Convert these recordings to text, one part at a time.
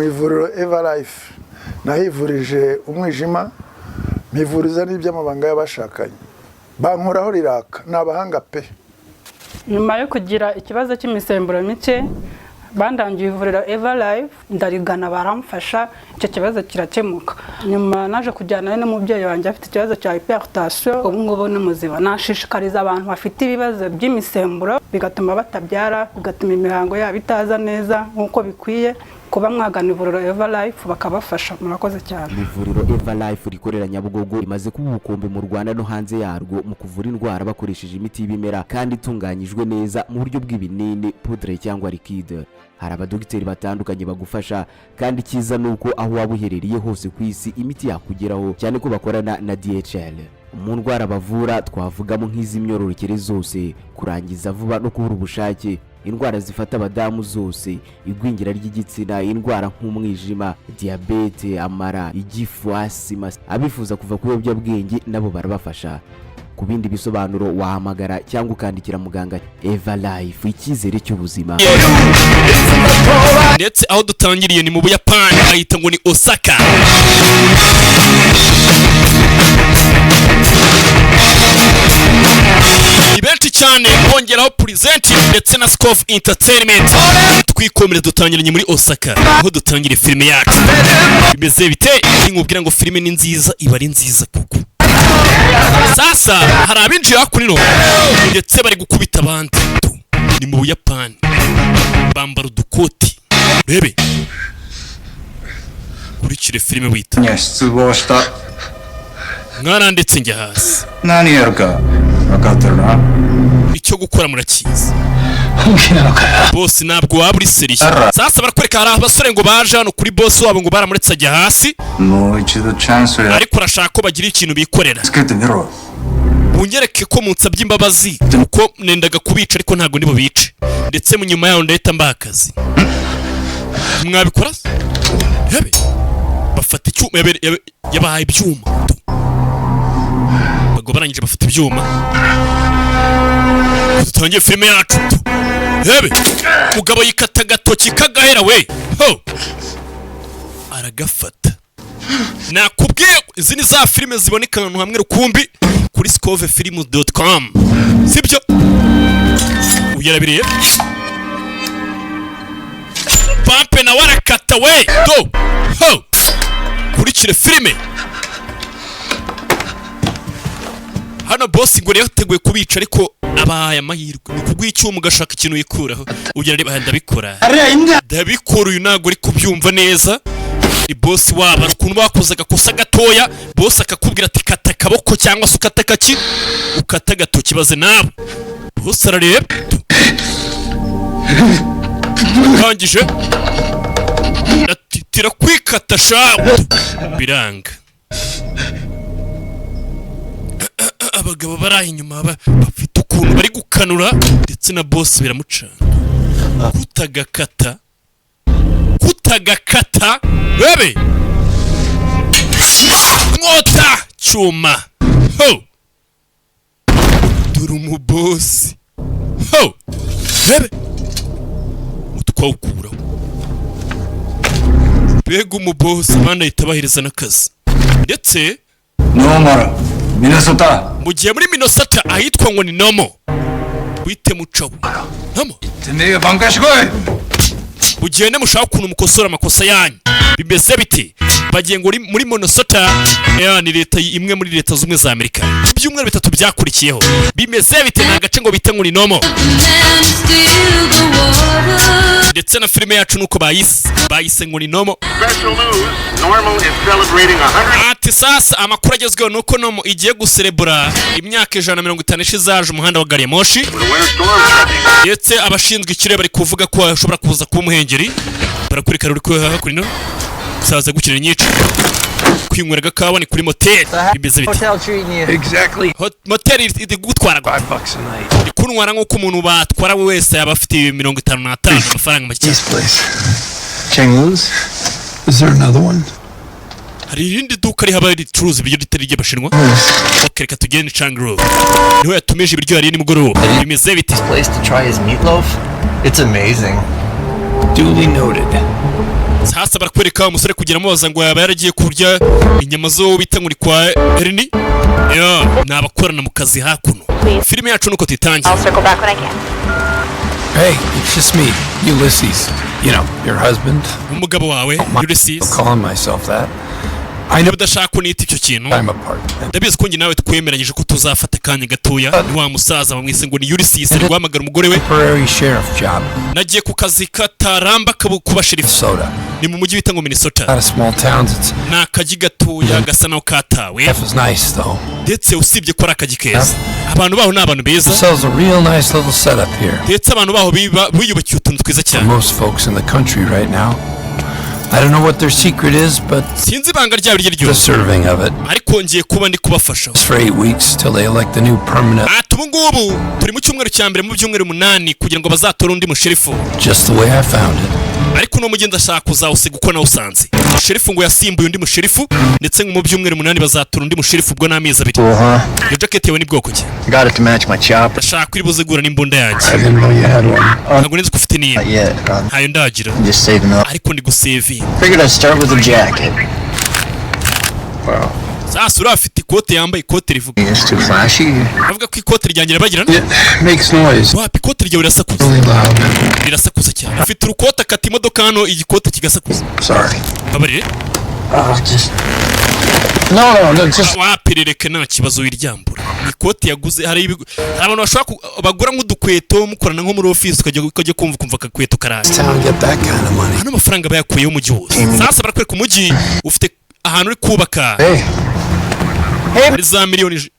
Mu ivuriro Eva Life nahivurije umwijima, mpivuriza n'iby'amabanga y'abashakanye, bankoraho riraka, ni abahanga pe. Nyuma yo kugira ikibazo cy'imisemburo mike, bandangiye ivuriro Eva Life, ndarigana, baramfasha, icyo kibazo kirakemuka. Nyuma naje kujyanayo n'umubyeyi wanjye afite ikibazo cya hypertension, ubu ngubu ni muzima. Nashishikariza abantu bafite ibibazo by'imisemburo bigatuma batabyara, bigatuma imihango yabo itaza neza nk'uko bikwiye, kuba mwagana ivuriro Eva Life bakabafasha. Murakoze cyane. Ivuriro Eva Life rikorera Nyabugogo rimaze kuba ubukombe mu Rwanda no hanze yarwo mu kuvura indwara bakoresheje imiti y'ibimera kandi itunganyijwe neza mu buryo bw'ibinini, poudre cyangwa liquide. Hari abadogiteri batandukanye bagufasha, kandi icyiza ni uko aho waba uherereye hose ku isi imiti yakugeraho, cyane ko bakorana na DHL. Mu ndwara bavura twavugamo nk'iz'imyororokere zose, kurangiza vuba no kubura ubushake, indwara zifata abadamu zose, igwingira ry'igitsina, indwara nk'umwijima, diyabete, amara, igifu, asima. Abifuza kuva ku biyobyabwenge nabo barabafasha. Ku bindi bisobanuro wahamagara cyangwa ukandikira muganga. Eva Life, icyizere cy'ubuzima. Ndetse aho dutangiriye ni mu Buyapani, ahita ngo ni Osaka. Ni benshi cyane, bongeraho Present ndetse na Scof Entertainment. Twikomereza, dutangiranye muri Osaka, aho dutangiriye filime yacu. Bimeze bite? Nkubwira ngo filime ni nziza, iba ari nziza kuko sasa hari abinjiye hakuno ndetse bari gukubita abandi. Ni mu Buyapani, bambara udukoti. Rebe, kurikire filime wita には失望した。 Mwarandetse njya hasi. 何やるか分かってるな。 Icyo gukora murakizi. 本気なのかよ。 Boss, ntabwo waba uri sérieux. Sasa barakwereka hari abasore ngo baje hano kuri boss wabo, ngo baramuretse ajya hasi. もう一度チャンスをや Ariko urashaka ko bagira ikintu bikorera. つけてみろ。 Munyereke ko munsabye imbabazi, kuko nendaga kubica, ariko ntabwo ndi bubice, ndetse mu nyuma yaho ndahita mbaha akazi. Mwabikora se? Yabe bafata icyuma, yabahaye ibyuma. Bagabo barangije bafata ibyuma. Dutangiye filime yacu. Hebe, mugabo yikata agatoki kagahera we ho, aragafata. Nakubwiye, izi ni za filime ziboneka ahantu hamwe rukumbi kuri scovefilm.com, sibyo? Uyarabiriye pampe nawe arakata we do ho. Kurikire filime hano. Boss ngo yateguye kubica, ariko abahaye amahirwe, ni ukuguha icyuma ugashaka ikintu wikuraho. Ugira reba, ndabikora, ndabikora. Uyu ntabwo uri kubyumva neza, ni boss wabo. Hari ukuntu bakoze agakosa gatoya, boss akakubwira ati kata akaboko cyangwa se ukata akaki, ukata agatoki. Baze nawe, boss arareba, urangije atitira kwikata sha, biranga. Abagabo bari aho inyuma bafite ukuntu bari gukanura, ndetse na boss biramucanga kutagakata, kutagakata. Bebe nkota cyuma ho, dore umubosi ho, bebe utwawukuraho. Mbega umubosi! Abandi ahita bahereza n'akazi ndetse. ノーマルミネソタ。 Mu gihe muri Minnesota ahitwa ngo ni Nomo, wite mucabu Nomo. てめえが挽回してこい。 Mugende mushaka ukuntu mukosora amakosa yanyu. Bimeze bite? Bagiye ngo muri Minnesota, ni leta imwe muri Leta Z'Ubumwe za Amerika. Ibyumweru 3 byakurikiyeho bimeze bite? Ni agace ngo bite ngo ni Nomo, ndetse na filime yacu nuko bayise ngo ni Nomo. Special news, Normal is celebrating 100 Ati sasa amakuru agezweho ni uko Nomo igiye guserebura imyaka 150 ishize haje umuhanda wa gari ya moshi. With a winter storm threatening. Ndetse abashinzwe ikirere bari kuvuga ko hashobora kuza kuba umuhengeri. Barakurikira uri kuri hakurino, saza gukina nyinshi, kwinywera agakawa. Ni kuri moteri. Bimeze bite? Hotel treating you. Exactly. Moteri iri gutwara gute? $5 a night. Iri kuntwara nk'uko umuntu batwara we wese yaba afite 55, amafaranga make. This place. Chenglu's? Is there another one? Hari irindi duka rihaba ricuruza ibiryo ritari iry'Abashinwa? Ok, reka tugende Changro, niho yatumije ibiryo yariye nimugoroba. Bimeze bite? Place to try his meatloaf. It's amazing. Duly noted. Sasa barakwereka umusore kugira amubaza ngo yaba yaragiye kurya inyama zo bita ngo ni kwa Ernie. Yo, ni abakorana mu kazi hakuno. Filime yacu nuko tuyitangiye. I'll circle back when I can. Hey, it's just me, Ulysses. You know, your husband. Umugabo wawe Ulysses. Calling myself that. I Niba udashaka kunita icyo kintu, time apart. ndabizi ko njye nawe twemeranyije ko tuzafata akanya gatoya. Ni wa musaza bamwise ngo ni Ulysses, ari guhamagara umugore we. Temporary sheriff job. Nagiye ku kazi kataramba kuba sheriff. Soda. Ni mu mujyi bita ngo Minnesota. Out of small towns, it's Ni akajyi gatoya gasa naho katawe. F is nice though. Ndetse usibye ko ari akajyi keza, abantu baho ni abantu beza. Sells a real nice little setup here. Ndetse abantu baho biyubakiye utuntu twiza cyane. Most folks in the country right now. I don't know what their secret is, but Sinzi ibanga ryabo iryo the ryo, serving of it. ariko ngiye kuba ndi kubafasha. It's for 8 weeks till they elect the new permanent. Ati ubu ngubu turi mu cyumweru cya mbere mu byumweru 8 kugira ngo bazatore undi musherifu. Just the way I found it. Ariko uno mugenda ashaka kuzawusiga uko nawusanze. Sherifu ngo yasimbuye undi musherifu, ndetse ngo mu byumweru 8 bazatora undi musherifu, ubwo ni amezi 2. Cool, huh? Iyo jacket yawe ni bwoko ki? Got it to match my chopper. Ndashaka ko iri buze guhura n'imbunda yanjye. I didn't know you had one. Ntabwo nzi ko ufite n'iyi. Not yet. I'm Ntayo ndagira, just saving up. ariko ndi gusevinga. Figured I'd start with a jacket. Sasa uriya afite ikote, yambaye ikote rivuga. It's too flashy. Avuga ko ikote ryanjye ribagirana. It makes noise. Wapi, ikote ryawe rirasakuza. Really loud. Rirasakuza cyane. Afite urukote, akata imodoka hano, igikote kigasakuza. Sorry. Babarire. Just No, just Wapi, rireke, nta kibazo, wiryambura. Ni ikote yaguze. Hari abantu bashobora bagura nk'udukweto mukorana nko muri office, ukajya kumva ukumva akakweto karaje. town get that kind of money. Hano amafaranga bayakuyeho umujyi wose. Sasa barakwereka umujyi ufite ahantu uri kubaka. Hey, Hari za miliyoni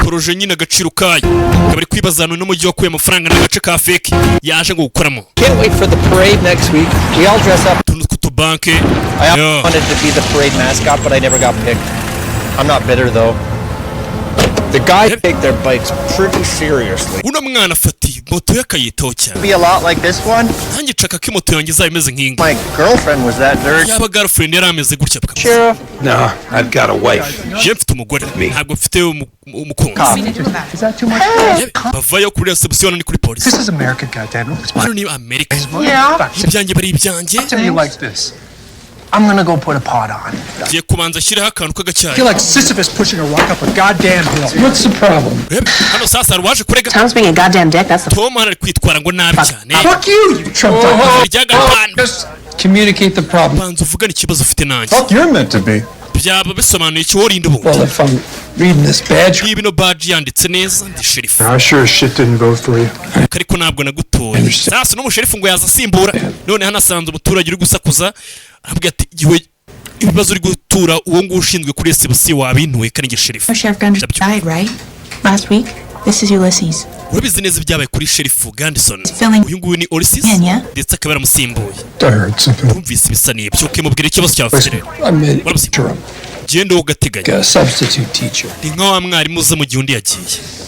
projet nyine, agaciro kayo akaba ari kwibaza ahantu n'umujyi wakuye amafaranga n'agace ka fake yaje ngo gukoramo. Can't wait for the parade next week. We all dress up. Utuntu tw'utubanke. I Yeah. wanted to be the parade mascot, but I never got picked. I'm not bitter though. The guys take their bikes pretty seriously. Uno mwana afata moto ye akayitaho cyane. Be a lot like this one. Nanjye nshaka ko moto yanjye izaba imeze nk'ingi. My girlfriend was that dirty. Yaba girlfriend yari ameze gutya bwa. Sheriff. No, I've got a wife. Je mfite umugore, ntabwo mfite umukunzi. Is that too much? Yewe, bavayo kuri reception ni kuri polisi. This is America, goddammit. It's Hano ni Amerika. Yeah. Ibyanjye bari ibyanjye. To me like this. I'm gonna go put a pot on. Ngiye kubanza ashyiraho akantu I k'agacyayi. feel like Sisyphus pushing a rock up a goddamn hill. What's the problem? Urebe, hano sasa hari uwaje kurega. Tom's being a goddamn dick. That's the Tom hano ari kwitwara ngo nabi cyane. Fuck you, you trumped up. Rya gatanu. Just communicate the problem. Banza uvugane ikibazo ufite nanjye. Fuck you're meant to be. Byaba bisobanuye iki wowe urinde ubundi? Well, if I'm reading this badge, Niba ino badge yanditse neza, ndi sheriff. I sure as shit didn't vote for you. Ariko ntabwo nagutoye. Sasa n'umusherifu ngo yaza asimbura none hano asanze umuturage uri gusakuza, arabwira ati igihe ibibazo uri gutura uwo nguwo ushinzwe kuri reception wabintuye kandi njye sheriff. Sheriff Gunderson died, right? Last week. This is Ulysses. Urabizi neza ibyabaye kuri sheriff Gandison. Filling Uyu nguyu ni Ulysses, in, yeah? ndetse akaba yaramusimbuye. I heard something. Wumvise ibisa n'ibyo, ukimubwira ikibazo cyawe ufite rero. I'm an Waramusimbuye. interim, Genda wowe ugateganya. a substitute teacher. Ni nka wa mwarimu uza mu gihe undi yagiye.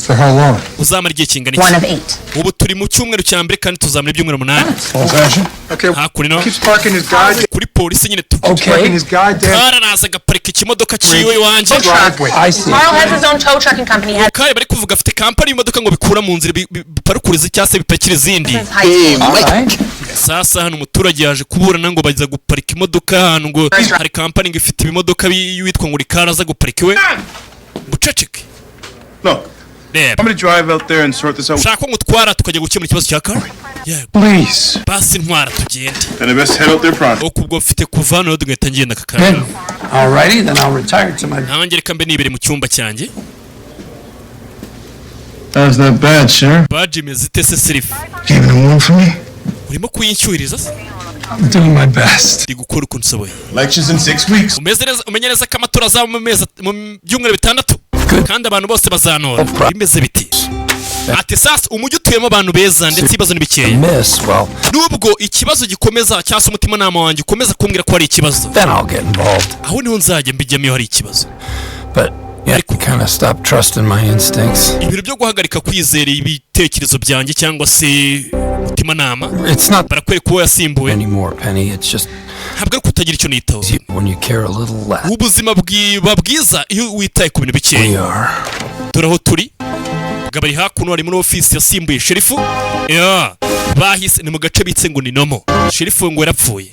For how long? Uzamara igihe kingana iki? One of eight. Ubu turi mu cyumweru cya mbere kandi tuzamara ibyumweru 8. Old fashioned. Okay. Hakuno Keeps parking his goddamn. kuri polisi nyine tu. Okay, Parking his goddamn Kararaza agaparika ikimodoka cyiwe iwanjye. driveway. I see. Carl has his own tow trucking company. Has Kare bari kuvuga afite kampani y'imodoka ngo bikura mu nzira biparukuriza cyangwa se bipakira izindi. since high school. All right. Sasa hano umuturage yaje kuburana ngo baza guparika imodoka ahantu, ngo hari kampani ngo ifite ibimodoka witwa ngo rikara aza guparika iwe. Buceceke. Look, Reba. I'm gonna drive out there and sort this out. Ushaka ko ngutwara tukajya gukemura ikibazo cya kare? Yego. Please. Basi ntwara tugende. Then I best head out there pronto. Uko ubwo mfite kuva hano tugahita ngenda aka kanya. Then, all righty, then I'll retire to my Nanjye reka mbe nibere mu cyumba cyanjye. How's that bad, Sheriff? Badge imeze ite se, sheriff? Keeping it warm for me? Urimo kuyinshyuhiriza se? I'm doing my best. Ndi gukora uko nshoboye. Elections in 6 weeks. Umeze neza, umenye neza ko amatora azaba mu mezi mu byumweru 6, kandi abantu bose bazantora. Bimeze biti ati sasa umujyi utuyemo abantu beza ndetse ibibazo ni bikeya. Miss, well, Nubwo ikibazo gikomeza cyangwa se umutimanama wanjye ukomeza kumbwira ko hari ikibazo, then I'll get involved. aho niho nzajya mbijyamo iyo hari ikibazo. But yeah, I kind of stopped trusting my instincts. Ibintu byo guhagarika kwizera ibitekerezo byanjye cyangwa se umutimanama. It's not Barakwereka uwo yasimbuwe. anymore, Penny. It's just Ntabwo ari kutagira icyo nitaho. when you care a little less. Ubuzima bwiba bwiza iyo witaye ku bintu bikeya. We are. Dore aho turi. Mugabo ari hakuno, ari muri ofisi yasimbuye sheriff. Ya, bahise ni mu gace bitse ngo ni Normal. Sheriff ngo yarapfuye,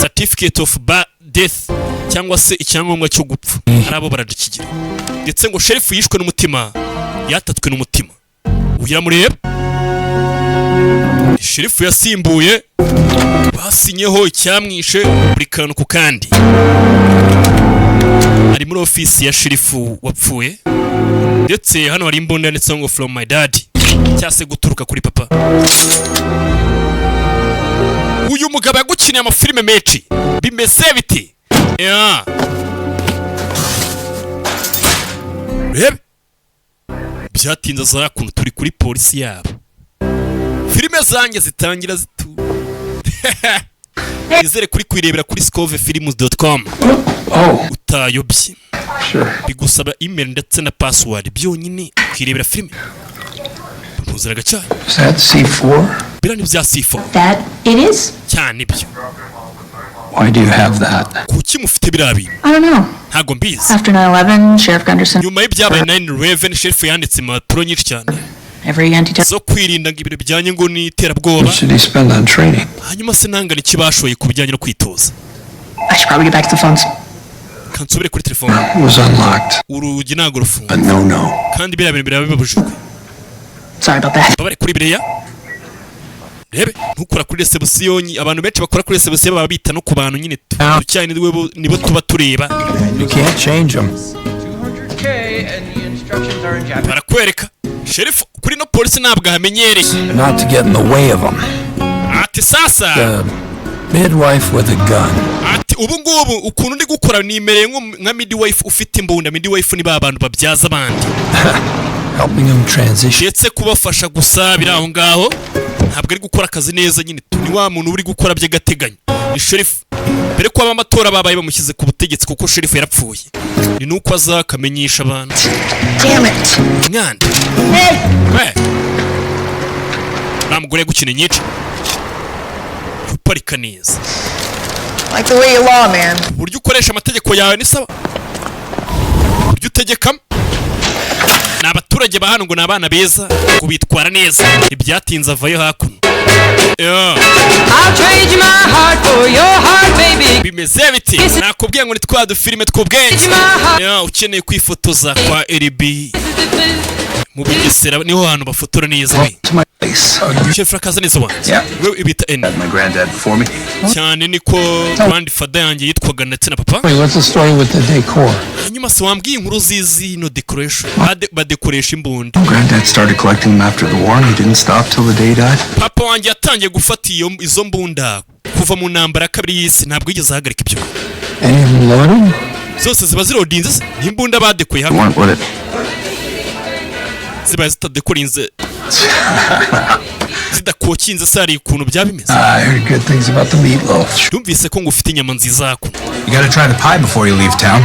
certificate of death cyangwa se icyangombwa cyo gupfa hari abo baragikigira, ndetse ngo sheriff yishwe n'umutima, yatatswe n'umutima. Ugira mureba sheriff yasimbuye, basinyeho icyamwishe buri kantu ku kandi. Ari muri ofisi ya sheriff wapfuye, ndetse hano hari imbunda yanditseho ngo "From my dad", cyangwa se guturuka kuri papa. Uyu mugabo yagukiniye amafilime menshi. Bimeze biti? Yeah. Rebe byatinze azara kuntu turi kuri polisi yabo. Filime zanjye zitangira zitu nizere kuri kuyirebera kuri scovefilms.com. Oh, Utayobye. Sure. Bigusaba email ndetse na password byonyine ukirebera filime. Mpuzira agacyayi. Is that C4? Biriya ni bya C4. That it is? Cyane ibyo. Why do you have that? Kuki mufite biriya bintu? I don't know. Ntabwo mbizi. After 9/11, Sheriff Gunderson, Nyuma y'ibyabaye 9/11, sheriff yanditse impapuro nyinshi cyane every anti zo kwirinda ngo ibintu bijyanye ngo n'iterabwoba. What should he spend on training? Hanyuma se nangana iki bashoye ku bijyanye no kwitoza? I should probably get back to the phones. Kansubire kuri telefone. It was unlocked. Urugi ntabwo rufunze. A no-no. Kandi biriya bintu biraba bibujijwe. Sorry about that. Babare kuri biriya rebe ntukora kuri reception. Abantu benshi bakora kuri reception baba bita no ku bantu nyine cyane nibo tuba tureba. You can't change them. Barakwereka sheriff kuri no polisi ntabwo ahamenyereye. Not to get in the way of them. Ati sasa The midwife with a gun. Ati ubu ngubu ukuntu ndi gukora nimereye nka midwife ufite imbunda. Midwife ni ba bantu babyaza abandi. Helping them transition. Ndetse kubafasha gusa biri aho ngaho, ntabwo ari gukora akazi neza nyine tu. Ni wa muntu uri gukora by'agateganyo, ni sheriff. Mbere ko amatora babaye bamushyize ku butegetsi kuko sheriff yarapfuye, ni nuko aza akamenyesha abantu. Damn it. Mwana we, nta mugore gukina nyinshi uparika neza. Like the way you law, man. Uburyo ukoresha amategeko yawe ni sawa, uburyo utegekamo. Ni abaturage ba hano ngo ni abana beza, ngo bitwara neza. Ibyatinze avayo hakuno. Yeah. I'll trade you my heart for your heart, baby. Bimeze biti? Nakubwiye ngo ni twa dufilime tw'ubwenge. Yeah, ukeneye kwifotoza kwa RB mu Bugesera niho hantu bafotora neza we. To my place. Oh, you Chef akaza neza wanjye. Yeah. We ibita N. My granddad before me. Cyane niko grandfather yanjye yitwaga ndetse na papa. Wait, what's the story with the decor? Hanyuma se wambwiye inkuru z'izi no decoration badekoresha imbunda? Granddad started collecting them after the war and he didn't stop till the day he died. Papa wanjye yatangiye gufata iyo izo mbunda kuva mu ntambara ya kabiri y'isi, ntabwo yigeze ahagarika ibyo. Any of them loaded? Zose ziba zirodinze se? Ni imbunda badekoye hamwe. Weren't with it. Zibaye zitadekorinze, zidakokinze se hari ukuntu byaba bimeze? I heard good things about the meatloaf. Numvise ko ngo ufite inyama nziza hakuno. You gotta try the pie before you leave town.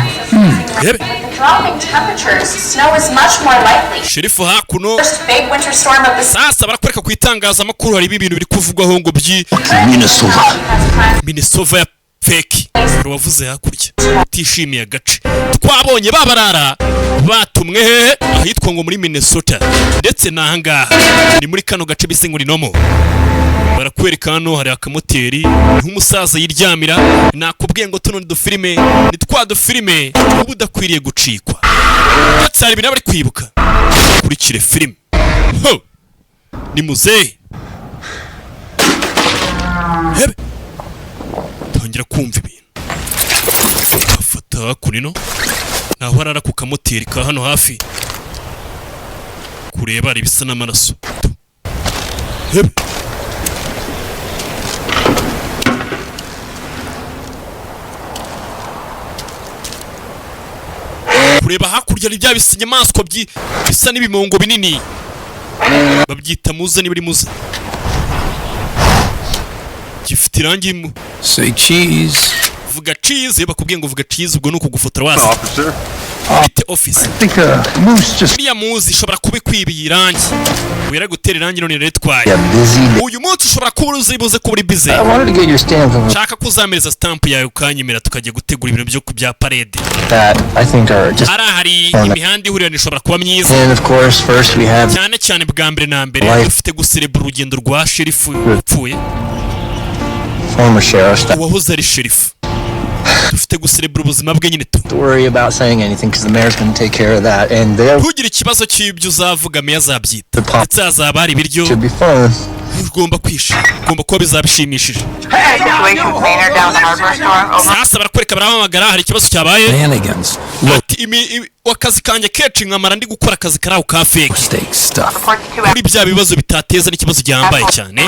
Rebe. Dropping temperatures, snow is much more likely. Sheriff hakuno. First big winter storm of the Sasa barakwereka ku itangazamakuru hari ibintu biri kuvugwaho ngo byi Minnesota. Minnesota ya fake. Hari uwavuze hakurya utishimiye agace twabonye babarara batumwe hehe ahitwa ngo muri Minnesota, ndetse n'ahangaha ni muri kano gace bise ngo ni Normal. Barakwereka hano hari akamoteri niho umusaza yiryamira. Nakubwiye ngo tuno ni dufilime, ni twa dufilime uba udakwiriye gucikwa, ndetse hari ibintu bari kwibuka. Kurikire filime. Ho! Ni muzehe hebe tangira kumva ibintu afata hakuno naho arara ku kamoteri ka hano hafi kureba hari ibisa n'amaraso. Hebe kureba hakurya ni bya bisa inyamaswa bisa n'ibimongo binini babyita muze niba ari muze gifite irangi mu Say cheese. Vuga cheese. Iyo bakubwiye ngo vuga cheese, ubwo ni ukugufotora wasi. Officer. Bite, officer? I think a moose just. Uriya muzi ishobora kuba ikwibiye irangi, wera gutera irangi none riritwaye. Yeah, busy day. Uyu munsi ushobora kuba uzi buze kuba uri busy. I wanted to get your stamp of Nshaka ko uzamereza stamp yawe, ukanyemera tukajya gutegura ibintu byo ku bya parade. that I think are just. Hariya hari imihanda ihurira, ishobora kuba myiza. And of course, first we have Cyane cyane, bwa mbere na mbere, Life. dufite guserebura urugendo rwa sheriff upfuye, former sheriff. Don't uwahoze ari sheriff. Dufite guserebura ubuzima bwe nyine tu. worry about saying anything because the mayor's going to take care of that, and they'll Ntugire ikibazo cy'ibyo uzavuga, meya azabyita, ndetse hazaba hari ibiryo. should be fun. Ugomba kwishima, ugomba kuba bizabishimishije. Sasa barakwereka, barahamagara, hari ikibazo cyabaye. Shenanigans. Ati akazi kanjye kenshi nkamara ndi gukora akazi kari aho ka fake Stakes stuff. kuri bya bibazo bitateza n'ikibazo gihambaye cyane.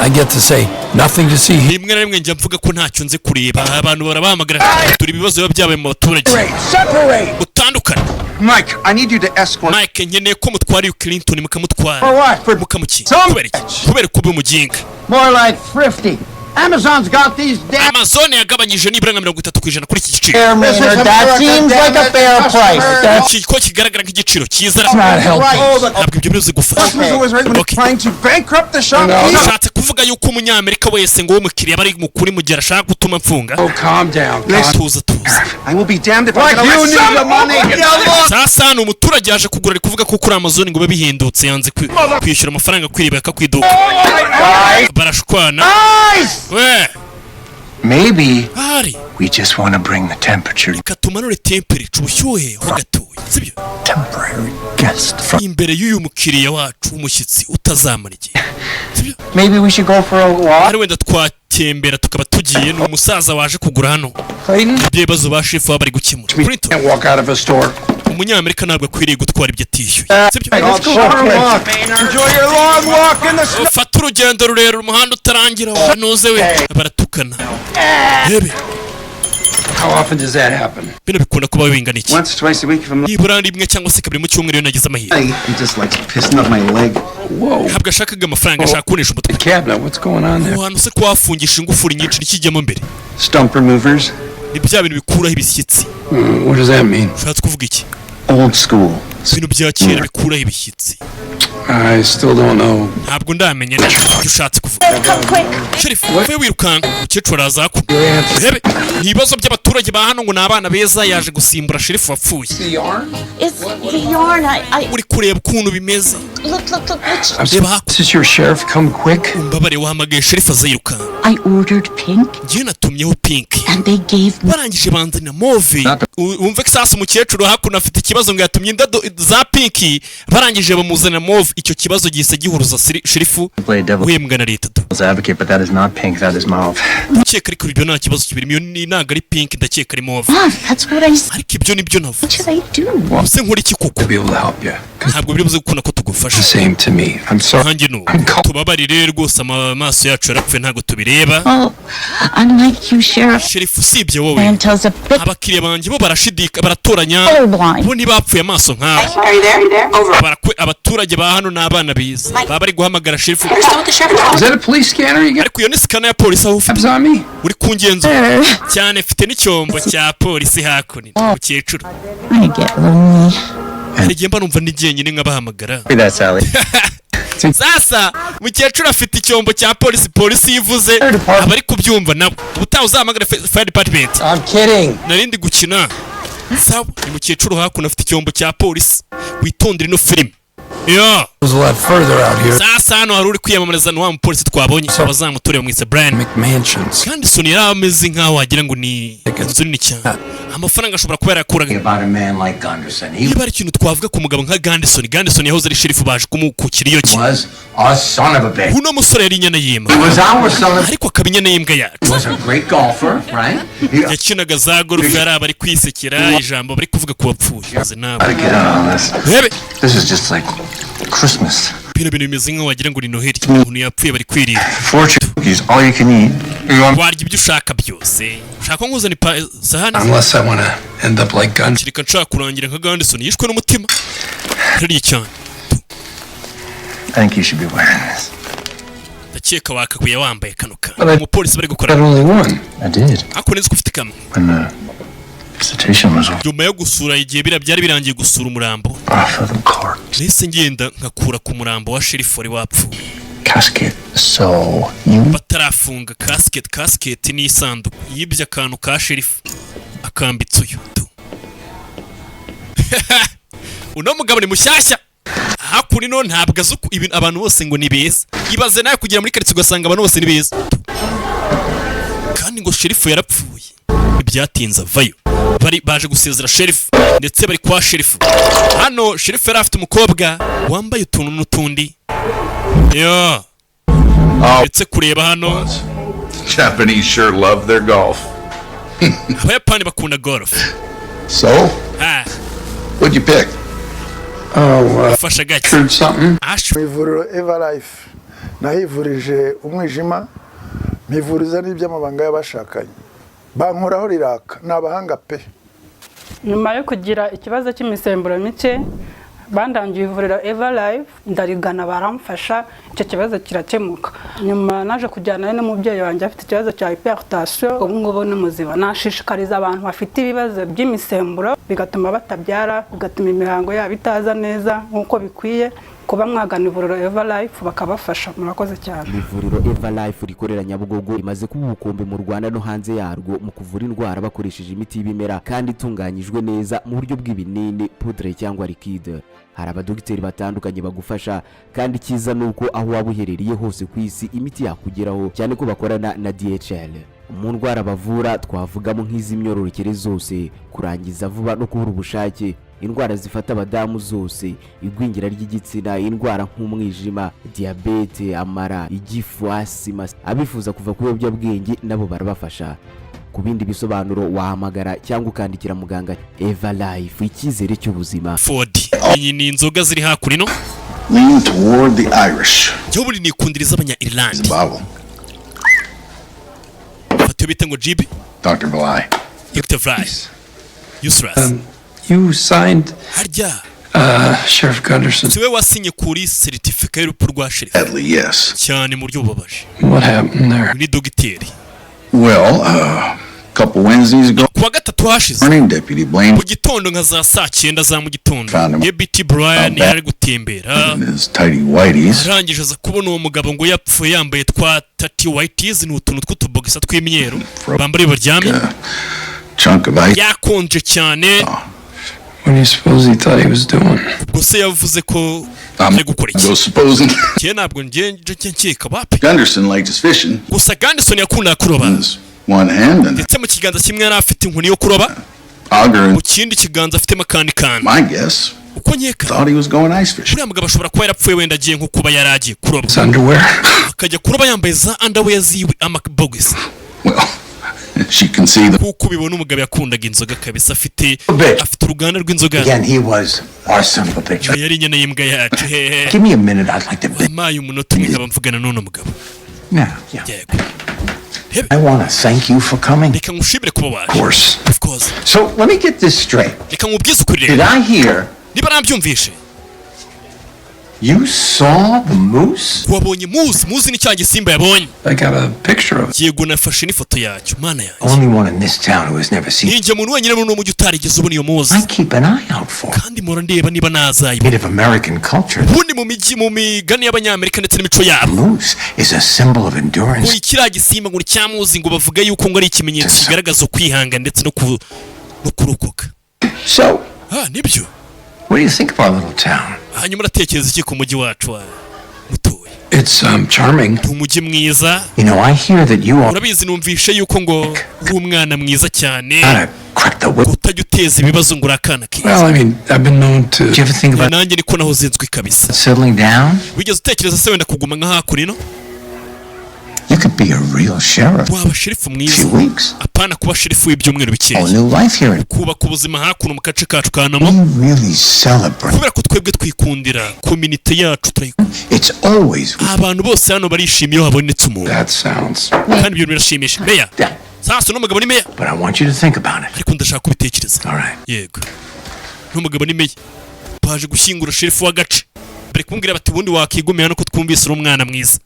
I get to say nothing to see here. Rimwe na rimwe njya mvuga ko ntacyo nzi kureba. Abantu barabahamagara, turi ibibazo biba byabaye mu baturage. Separate! Utandukane. Mike, I need you to escort. Mike, nkeneye ko mutwara uyu Clinton, mukamutwara. For what? For Mukamukinga. Kubera iki? Kubera kuba umuginga. More like thrifty. Amazon's got these damn. Amazon yagabanyije nibura nka 30% kuri iki giciro. Fair, This is Maynard. That America, seems damn like a it. fair price. That's Iki ko kigaragara nk'igiciro cyiza. Not helping. Ntabwo ibyo biruzi gufasha. Customers always right when Okay. trying to bankrupt the shopkeeper. Ushatse kuvuga yuko umunyamerika wese ngo w'umukiriya aba ari mukuri mu gihe ashaka gutuma mfunga? Oh, calm down. Calm. Tuza, tuza. I will be damned if Like I'm gonna you let need some the money. Sasa hano umuturage yaje kugura, ari kuvuga ko kuri Amazon ngo bibe bihendutse, yanze kwishyura amafaranga akwiriye bakakwiduka, barashwana we. Maybe Hari we just want to bring the temperature. Reka tumanure temperature, ubushyuhe ho gatoya, sibyo? Temporary guest from. Imbere y'uyu mukiriya wacu w'umushyitsi utazamara igihe, sibyo? Maybe we should go for a walk. Ari wenda twatembera, tukaba tugiye. Ni umusaza waje kugura hano. Clayton, Ibyo bibazo ba shefu baba bari gukemura. Clinton, can't walk out of a store. umunyamerika ntabwo akwiriye gutwara ibyo atishyuye, sibyo? Enjoy your long walk in the snow. Ufate urugendo rurerure, umuhanda utarangira, wanuze we. Baratukana, rebe. How often does that happen? Bino bikunda kuba bingana iki? Once, twice a week if I'm Nibura rimwe cyangwa se kabiri mu cyumweru iyo nagize amahirwe. He just likes pissing up my leg. Whoa. Ntabwo ashakaga amafaranga, ashaka kunesha umutwe. The cabinet, what's going on there? Aho hantu se ko wafungisha ingufuri nyinshi, nikijyamo mbere? Stump removers. Ni bya bintu bikuraho ibishyitsi. What does that mean? Ushatse kuvuga iki? Old school. Ibintu bya kera bikuraho ibishyitsi. I still don't know. Ntabwo ndamenya neza icyo ushatse kuvuga. Sheriff, uvuye wirukanka, umukecuru araza hakuno. Rebe, ni ibibazo by'abaturage ba hano ngo ni abana beza, yaje gusimbura sheriff wapfuye. The yarn? It's the yarn. I Uri kureba ukuntu bimeze. Look, look, look. Which I'm Reba hakuno. This is your sheriff come quick? Umbabare, wahamagaye sheriff aza yirukanka. I ordered pink, Njyewe natumyeho pink, and they gave me barangije banzanira mauve. Wumve ko sasa umukecuru hakuno afite ikibazo ngo yatumye indado za pink, barangije bamuzanira mauve. Icyo kibazo gihise gihuruza sheriff Play devil's uhembwa na leta do. advocate, but that is not pink. That is mauve. Ndakeka ariko ibyo nta kibazo kibirimo, iyo ni ntabwo ari pink, ndakeka ari mauve. Ah, that's what I said. Ariko ibyo nibyo navuze. What should I do? Ese nkora iki koko? To be able to help you. Ntabwo biri buze gukunda ko tugufasha. The same to me. I'm sorry. Nanjye ni ubu, tubabarire rwose, amaso yacu yarapfuye, ntabwo tubireba. Oh, unlike you, Sheriff. Sheriff, usibye wowe, Clientele's a bit abakiriya banjye bo barashidika, baratoranya, colorblind. bo ntibapfuye amaso nkawe. Are you there? Are you there? Over. Abaturage ba hano ni abana beza, baba bari guhamagara sheriff. You're still with the sheriff? Is that a police scanner you got? Ariko iyo ni scanner ya polisi aho ufite? Tabs on me? Uri kungenzura cyane, mfite n'icyombo cya polisi hakuno. Mukecuru, I get lonely. hari igihe mba numva ndi jyenyine nkabahamagara. Be that, Sally. Sasa mukecuru afite icyombo cya polisi, polisi yivuze abari kubyumva nabo. Ubutaha uzahamagara fire department. I'm kidding. Narindi gukina. Sawa, ni mukecuru hakuno afite icyombo cya polisi. Witondere ino filime yo. Goes a lot further out here. Sasa hano hari uri kwiyamamariza, ni wa mupolisi twabonye abazamutoreye, bamwise Brian. McMansions. Kandi Soni yari ameze nk'aho wagira ngo ni inzu nini cyane, amafaranga ashobora kuba yarakuraga. About a man like Gunderson. He Niba ari ikintu twavuga ku mugabo nka Gandison, Gandison yahoze ari sheriff, baje kumukukira iyo cye. was a son of a bitch. Uno musore yari inyana y'imbwa. He was our son of Ariko akaba inyana y'imbwa yacu. He was a great golfer, right? He, Yakinaga za golf. Yari abari kwisekera ijambo bari kuvuga ku bapfuye maze nawe. Gotta get out on this. Rebe. This is just like Christmas. Bino bintu bimeze nk'aho wagira ngo ni Noheli, umuntu yapfuye bari kwirira. Fortune cookies, all you can eat. You want Warya ibyo ushaka byose. Ushaka ko nkuzana sahani? Unless I want to end up like Gunderson. Kereka nshaka kurangira nka Gandison yishwe n'umutima ririya cyane. I think you should be wearing this. Ndakeka wakakwiye wambaye kano kantu umupolisi bari gukora. Got only one. I did. Ariko nzi ko ufite kamwe. When the Visitation was Nyuma yo gusura, igihe biriya byari birangiye gusura umurambo, off of the corpse. Nahise ngenda nkakura ku murambo wa sheriff wari wapfuye Casket. So you batarafunga casket. Casket ni isanduku. Yibye akantu ka sheriff, akambitse uyu tu. Uno mugabo ni mushyashya hakuno, ntabwo azi uku ibintu, abantu bose ngo ni beza. Ibaze nawe kugera muri karitsiye ugasanga abantu bose ni beza, kandi ngo sheriff yarapfuye. Ntibyatinze avayo, bari baje gusezera sheriff, ndetse bari kwa sheriff. Hano sheriff yari afite umukobwa wambaye utuntu n'utundi yo, ndetse kureba hano. Japanese sure love their golf. Abayapani bakunda golf. So, Ah, what'd you pick? Oh, ufasha gake. heard something. Mu ivuriro Eva Life nahivurije umwijima, mpivuriza n'iby'amabanga y'abashakanye, bankoraho riraka, ni abahanga pe. Nyuma yo kugira ikibazo cy'imisemburo mike, bandangiye ivuriro Eva Life, ndarigana, baramfasha, icyo kibazo kirakemuka. Nyuma naje kujyanayo n'umubyeyi wanjye afite ikibazo cya hypertension, ubu ngubu ni muzima. Nashishikariza abantu bafite ibibazo by'imisemburo bigatuma batabyara, bigatuma imihango yabo itaza neza nk'uko bikwiye, kuba mwagana ivuriro Eva Life bakabafasha. Murakoze cyane. Ivuriro Eva Life rikorera Nyabugogo rimaze kuba ubukombe mu Rwanda no hanze yarwo mu kuvura indwara bakoresheje imiti y'ibimera kandi itunganyijwe neza mu buryo bw'ibinini, poudre cyangwa liquide. Hari abadogiteri batandukanye bagufasha, kandi icyiza ni uko aho waba uherereye hose ku isi imiti yakugeraho, cyane ko bakorana na DHL. Mu ndwara bavura twavugamo nk'iz'imyororokere zose, kurangiza vuba no kubura ubushake, indwara zifata abadamu zose, igwingira ry'igitsina, indwara nk'umwijima, diyabete, amara, igifu, asima. Abifuza kuva ku biyobyabwenge nabo barabafasha. Ku bindi bisobanuro wahamagara cyangwa ukandikira muganga. Eva Life, icyizere cy'ubuzima. Ford, iyi ni inzoga ziri hakuno. Lean toward the Irish. Njyewe ubundi nikundira iz'abanya Ireland. Bible. Fata iyo bita ngo jibi. Dr. Bly. Dr. Fly useless. You signed Harya Sheriff Gunderson. si we wasinye kuri seritifika y'urupfu rwa sheriff? Sadly, yes. Cyane mu buryo bubabaje. What happened there? Ni dogiteri. Well, a couple Wednesdays ago, Kuwa gatatu hashize, morning, Deputy Blaine mu gitondo nka za saa 9 za mu gitondo, Found him. Deputy Brian yari ari gutembera, in his tidy whities. arangije aza kubona uwo mugabo ngo yapfuye yambaye twa tighty whities, ni utuntu tw'utubogisa tw'imyeru bambara iyo baryamye. Chunk of ice. Yakonje cyane. What do you suppose he thought he was doing? Ubwo se yavuze ko ari gukora iki? Go supposing. Njye ntabwo njye njye nkeka wapi. Gunderson liked his fishing. Gusa Gunderson yakundaga kuroba. In his one hand and Ndetse mu kiganza kimwe yari afite inkoni yo kuroba, auger in mu kindi kiganza afitemo akandi kantu. my guess. Uko nkeka, Thought he was going ice fishing. uriya mugabo ashobora kuba yarapfuye wenda agiye nko kuba yari agiye kuroba, His underwear. akajya kuroba yambaye za underwear ziwe, amabogisi. Well, as you can see, the Kuko ubibona, umugabo yakundaga inzoga kabisa, afite uruganda rw'inzoga. Again, he was our son of a bitch. Yari inyana y'imbwa yacu hehe. Give me a minute. I'd like to. Wampaye umunota umwe nkaba mvugana n'uno mugabo? Now, yeah. Yego. I want to thank you for coming. Reka ngushimire kuba waje. Of course. Of course. So let me get this straight. Reka nkubwize ukuri Did rero. I hear Niba nabyumvishe, you saw the moose? Wabonye moose? Moose ni cya gisimba yabonye. I got a picture of it. Yego, nafashe n'ifoto yacyo, Mana yanjye. Only one in this town who has never seen. Ninjye muntu wenyine muri uno mujyi utarigeze ubona iyo moose. I keep an eye out for Kandi mpora ndeba niba nazayibona. Native American culture. Ubundi mu mijyi, mu migani y'Abanyamerika ndetse n'imico yabo, Moose is a symbol of endurance. Ngo kiriya gisimba ngo ni cya moose, ngo bavuga yuko ngo ari ikimenyetso kigaragaza ukwihanga ndetse no kurokoka. So, Ah, nibyo. what do you think of our little town? Hanyuma uratekereza iki ku mujyi wacu wa mutuye? It's charming. Ni umujyi mwiza. I hear that you are Urabizi, numvishe yuko ngo uri umwana mwiza cyane, not a crack the whip. utajya uteza ibibazo, ngo uri akana keza. Well, I mean, I've been known to. Did you ever think about Nanjye niko nahoze nzwi kabisa. settling down? Wigeze utekereza se wenda kuguma nka hakuno? You could be a real sheriff. Waba sheriff mwiza. Few weeks. Apana kuba sheriff w'ibyumweru bikeya. Whole new life here. Kubaka ubuzima hakuno mu gace kacu ka Namo. We really celebrate. Kubera ko twebwe twikundira community yacu, turayikunda. It's always Abantu bose hano barishima iyo habonetse umuntu. That sounds. Kandi ibyo birashimisha meya. Sasa uno mugabo ni meya. But I want you to think about it. Ariko ndashaka kubitekereza. All right. Yego, n'umugabo ni meya. Baje gushyingura sheriff w'agace, bari kumubwira bati: "Ubundi wakigumira hano ko twumvise uri umwana mwiza."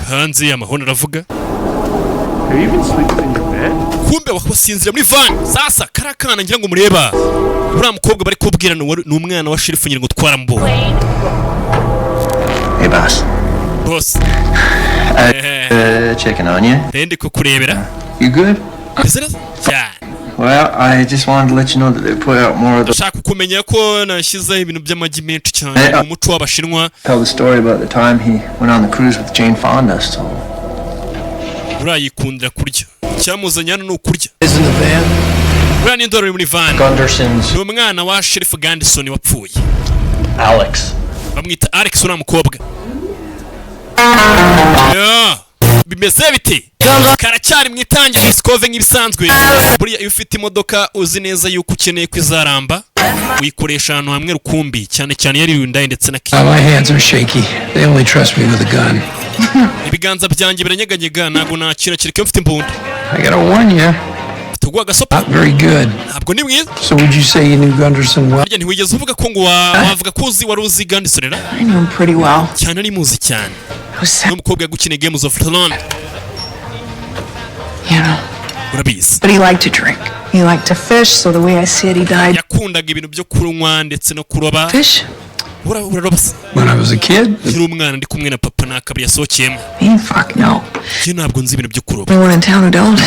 Hanze amahoni aravuga. Have you been sleeping in your bed? Kumbe wasinzira muri van. Sasa kariya kana ngira ngo mureba, uriya mukobwa bari kubwira ni umwana wa sheriff ngira ngo twaramubonye. Hey, boss. Boss. Checking on you. Ndi kukurebera. You good? Meze neza cyane. Well, I just wanted to let you know that they put out more of the. Ndashaka kumenya ko nashyizeho ibintu by'amagi menshi cyane Eh, mu muco w'Abashinwa. Tell the story about the time he went on the cruise with Jane Fonda. So. Urayikundira kurya, icyamuzanye hano ni ukurya. Is in the van. Uriya ni indoro uri muri van. Gunderson's Ni umwana wa sheriff Gandison wapfuye. Alex. Bamwita Alex uriya mukobwa. Yeah. Bimeze bite? Karacyari mu itangira Scove nk'ibisanzwe. Buriya iyo ufite imodoka uzi neza yuko ukeneye ko izaramba, uyikoresha ahantu hamwe rukumbi, cyane cyane iyo ari Hyundai ndetse na Kia. My hands are shaky. They only trust me with a gun. Ibiganza byanjye biranyeganyega, ntabwo nakira kereka iyo mfite imbunda. I gotta warn you, Tuguha agasopa. not very good. Ntabwo ni mwiza. So would you say you knew Gunderson well? Harya ntiwigeze uvuga ko ngo wavuga ko uzi wari uzi Gandison ra? I knew him pretty well. Cyane, ari muzi cyane. I was sad, N'umukobwa yagukiniye Games of Thrones. you know. Urabizi. But he liked to drink. He liked to fish, so the way I see it, he died. Yakundaga ibintu byo kunywa ndetse no kuroba. Fish? Uraroba se? When I was a kid, Nkiri umwana ndi kumwe na papa nta kabari yasohokeyemo. Me? Fuck no. Njye ntabwo nzi ibintu byo kuroba. No one in town who don't.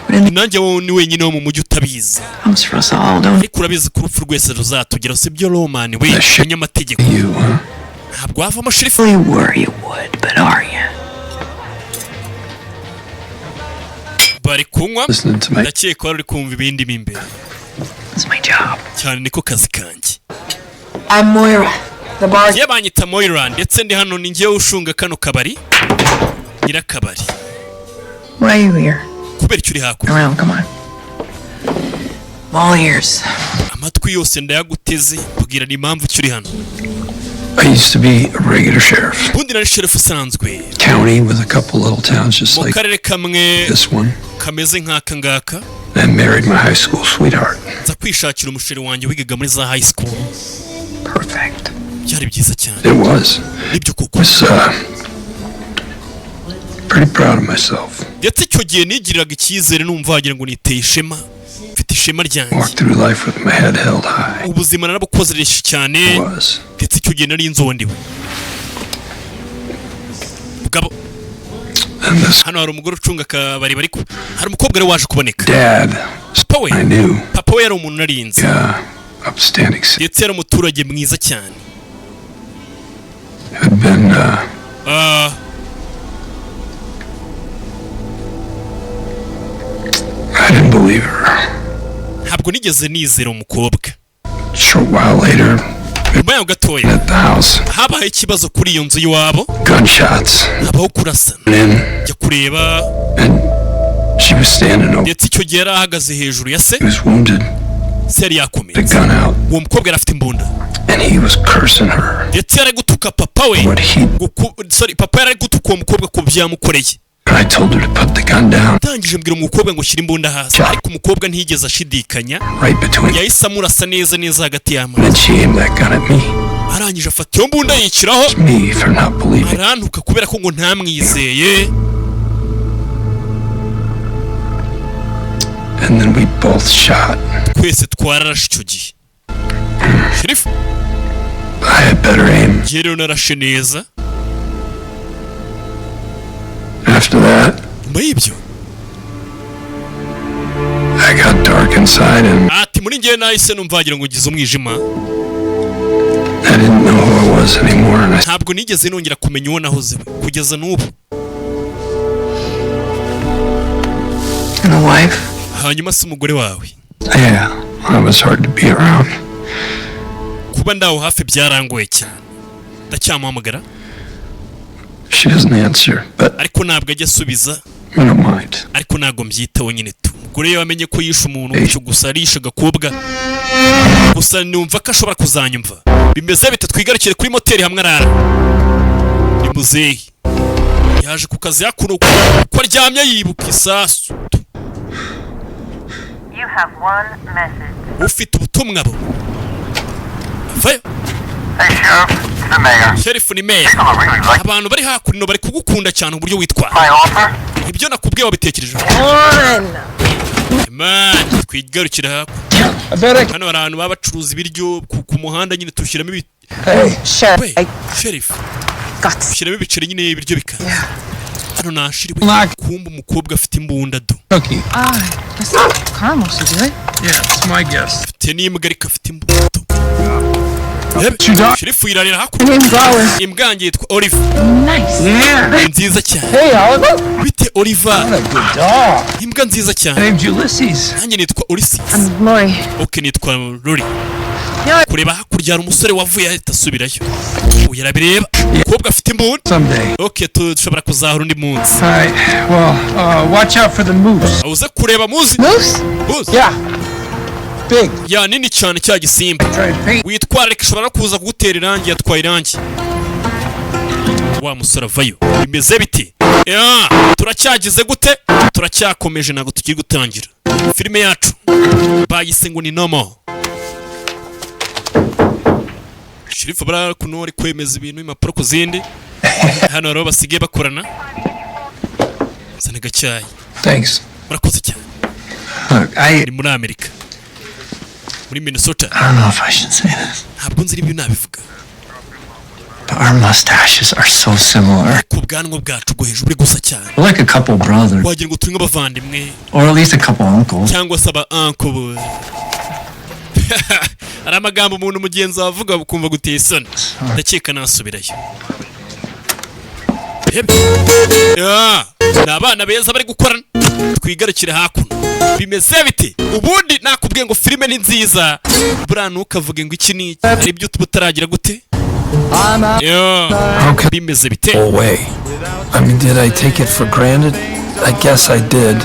But in the Nanjye wowe ni wenyine wo mu mujyi utabizi. comes for us all, don't Ariko urabizi ko urupfu rwese ruzatugeraho, sibyo Roman we munyamategeko? you, huh? Ntabwo wavamo sheriff. you were, you would, but are you? Bari kunywa. Listening to my Ndakeka wari uri kumva ibindi mo imbere. It's my job. Cyane, niko kazi kanjye. I'm Moira, the bar. Njye banyita Moira, ndetse ndi hano ni njyewe ushunga kano kabari, nyirakabari. Why are you here? Kubera icyo uri hakurya? Around, come on. I'm all ears. Amatwi yose ndayaguteze, mbwira ni impamvu icyo uri hano. I used to be a regular sheriff. Ubundi nari sheriff usanzwe. County with a couple little towns just Mu like karere kamwe this one. kameze nk'aka ngaka. Then married my high school sweetheart. Nza kwishakira umusheri wanjye wigaga muri za high school. Perfect. Byari byiza cyane. It was. Nibyo koko. Was pretty proud of myself. Ndetse icyo gihe nigiriraga icyizere, numva wagira ngo niteye ishema, mfite ishema ryanjye. Walked through life with my head held high. Ubuzima narabukozeresha cyane. Was. Ndetse icyo gihe nari nzondewe mugabo. And this Hano hari umugore ucunga akabari, bari hari umukobwa rero waje kuboneka. dad, Papa we. I knew, Papa we yari umuntu narinze. Upstanding Ndetse yari umuturage mwiza cyane. had been Ah, I didn't believe her. Ntabwo nigeze nizera umukobwa. Short while later, Nyuma yaho gatoya, at the house, habaye ikibazo kuri iyo nzu y'iwabo. Gunshots. Habaho kurasana. And Njya kureba. she was standing over. Ndetse icyo gihe yari ahagaze hejuru ya se. He was wounded. Se yari yakomeretse. The gun out, Uwo mukobwa yari afite imbunda. And he was cursing her. Ndetse yari ari gutuka papa we. What he Sorry, papa yari ari gutuka uwo mukobwa ku byo yamukoreye. I told her to put the gun down Ndangije mbwira umukobwa ngo shyira imbunda hasi, ariko umukobwa ntiyigeze ashidikanya. Right between. Yahise amurasa neza neza hagati And y'amaso. then she aimed that gun at me. Arangije afata iyo mbunda yiciraho. Me for not believing. Arantuka kubera ko ngo ntamwizeye. And then we both shot. Twese twararashe icyo gihe, sheriff. I had better aim. Njye rero narashe neza. After that, Nyuma y'ibyo, I got dark inside and ati muri njyewe nahise numva wagira ngo ngize umwijima. I didn't know who I was anymore. And I Ntabwo nigeze nongera kumenya uwo nahoze we kugeza n'ubu. And the wife? Hanyuma se umugore wawe? Yeah, I was hard to be around. Kuba ndaho hafi byarangoye cyane, ndacyamuhamagara. She doesn't answer, but Ariko ntabwo ajya asubiza. I don't mind. Ariko ntabwo mbyitaho nyine tu. Umugore iyo amenye ko yishe umuntu gutyo gusa, arishe agakobwa gusa, numva ko ashobora kuzanyumva. Bimeze bite? Twigarukire kuri moteri hamwe arara. Ni muzehe yaje ku kazi hakuno, ko aryamye yibuka isasu. You have one message. Ufite ubutumwa bo avayo. Hey, Sheriff, it's the mayor. Sheriff, ni meya. People are really like Abantu bari hakuno bari kugukunda cyane uburyo witwara. my offer. Ibyo nakubwiye wabitekerejeho? Man, twigarukira hakuno. Hano hari ahantu baba bacuruza ibiryo ku muhanda nyine, tushyiramo ibi. Sure. We sheriff, ushyiramo ibiceri nyine, ibiryo bikaza hano. Nashiriwe kumba umukobwa afite imbunda do. Cookie. Ah, guess caramel should do it. Yeah, it's my guess. Afite n'imbwa, ariko afite imbunda. Rebe, sheriff yirarira hakuno. Name's Olive. Imbwa yanjye yitwa Olive. Nice. Ni nziza cyane. Hey, Oliver. Bite, Oliver? What a good dog. Imbwa nziza cyane. Name's Ulysses. Nanjye nitwa Ulysses. I'm Lori. Ok, nitwa Lori. Kureba hakurya hari umusore wavuye ahita asubirayo. Uyu arabireba, umukobwa afite imbunda. Someday. Ok, dushobora kuzahura undi munsi. All right. Well, watch out for the moose. Uze kureba muzi. Moose? Moose. Yeah. Big. Ya nini cyane, cya gisimba. Try to paint. Witwararika, ishobora no kuza kugutera irangi. Yatwaye irangi. Wa musore avayo. Bimeze biti? Ya, turacyagize gute? Turacyakomeje, ntabwo tugiye gutangira filime yacu. Bayise ngo ni Normal. Sheriff bara kuno ari kwemeza ibintu, impapuro ku zindi. Hano rero basigaye bakorana. Zana agacyayi. Thanks. Murakoze cyane. Look, I Ni muri Amerika, muri Minnesota. I don't know if I should say this, Ntabwo nzi ibyo nabivuga, but our mustaches are so similar. ku bwanwa bwacu bwo hejuru buri gusa cyane. We're like a couple brothers, Wagira ngo turi nk'abavandimwe, or at least a couple uncles. cyangwa se aba uncle. Hari amagambo umuntu mugenzi wawe avuga ukumva guteye isoni. Ndakeka nasubirayo. Rebe. Ya, ni abana beza bari gukorana. Twigarukire hakuno, bimeze bite? Ubundi nakubwiye ngo filime ni nziza. Buriya ntukavuge ngo iki ni iki, hari ibyo uba utaragira gute. Ya, bimeze bite? No way. I mean, did I take it for granted? I guess I did.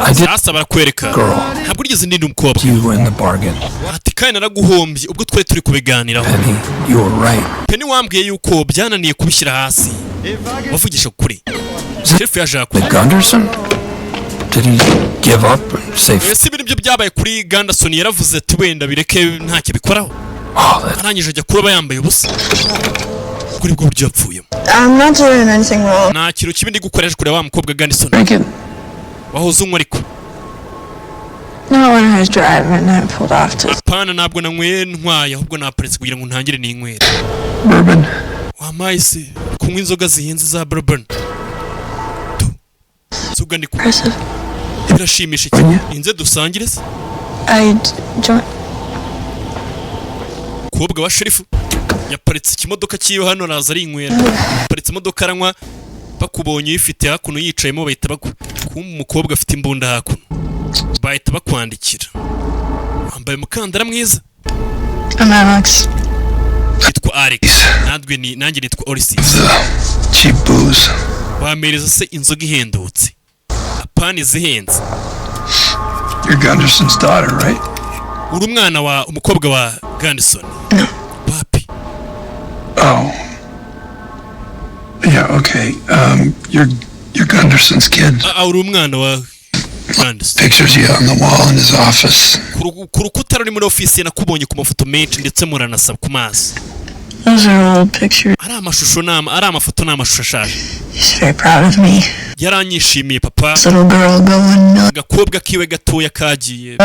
I did. Sasa barakwereka. Girl. Ntabwo urigeze ndinda umukobwa. You win the bargain. Ati kandi naraguhombye ubwo twari turi kubiganiraho. Penny, you were right. Penny, wambwiye yuko byananiye kubishyira hasi, wavugisha kuri sheriff yaje The Gunderson? Did he give up and say, Ese ibi nibyo byabaye kuri Gunderson? Yaravuze ati wenda bireke, ntacyo bikoraho, arangije ajya kuroba yambaye ubusa. Kuri bwo buryo yapfuyemo. I'm not doing anything wrong. Nta kintu kibi ndi gukoresha kureba wa mukobwa Gunderson wahoze unywa ariko. Not when I was driving. I pulled off to. Apana, ntabwo nanyweye ntwaye, ahubwo naparitse kugira ngo ntangire ninywere. Bourbon? Wampaye se kunywa inzoga zihenze za bourbon? Tu. Inzoga ndi kunywa birashimisha cyane. Inze dusangire se. I joined. Umukobwa wa sheriff yaparitse ikimodoka cyiwe hano, araza arinywera. Yaparitse imodoka aranywa. Bakubonye uyifite hakuno yicayemo, bahita baku kumva umukobwa afite imbunda hakuno, bahita bakwandikira. Wambaye umukandara mwiza. I'm Alex. Yitwa Alex. Natwe ni nanjye nitwa Orisis. Cheap booze. Wamereza se inzoga ihendutse, apana izihenze? You're Gunderson's daughter, right? Uri umwana wa umukobwa wa Gunderson? Papi. Oh. Yeah, okay. You're Gunderson's kid. Ah, ah, uri umwana wa Gunderson. Pictures you on the wall in his office. Ku rukuta ruri muri ofisi nakubonye ku mafoto menshi, ndetse muranasa ku maso. Those are old pictures. Ari amashusho ari amafoto n'amashusho ashaje. He's very proud of me. Yaranyishimiye papa. This little girl going nuts. Agakobwa kiwe gatoya kagiye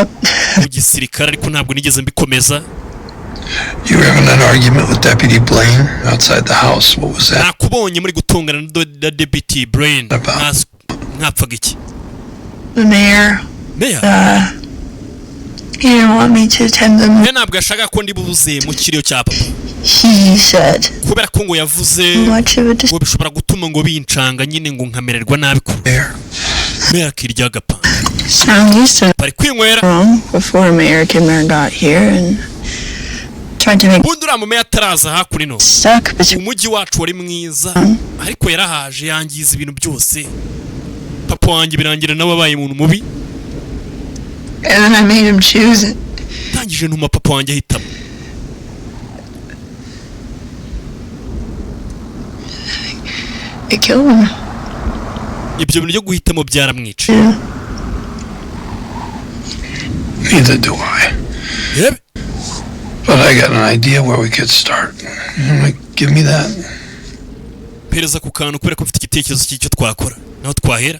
mu gisirikare, ariko ntabwo nigeze mbikomeza. You were having an argument with Deputy Blaine outside the house. What was that? Nakubonye muri gutongana na Deputy Brain. Mwapfaga iki? The mayor. Mayor? He didn't want me to attend the. We ntabwo yashakaga ko ndi buze mu kiriyo cya papa. He said Kubera ko ngo yavuze much of a ngo bishobora gutuma ngo bincanga nyine, ngo nkamererwa nabi. Ku mayor akirya agapa. I'm used to Bari kwinywera. wrong before Mayor Kimmer got here and tried to make Ubundi uriya mumeya ataraza hakuno, stuck between umujyi wacu wari mwiza, ariko yarahaje yangiza ibintu byose. Papa wanjye birangira nawe abaye umuntu mubi. And then I made him choose it. Ndangije ntuma papa wanjye ahitamo. It killed him. Ibyo bintu byo guhitamo byaramwica. Yeah. Neither do I. Yep. But I got an idea where we could start. You wanna give me that? Pereza ku kantu, kubera ko mfite igitekerezo cy'icyo twakora, naho twahera.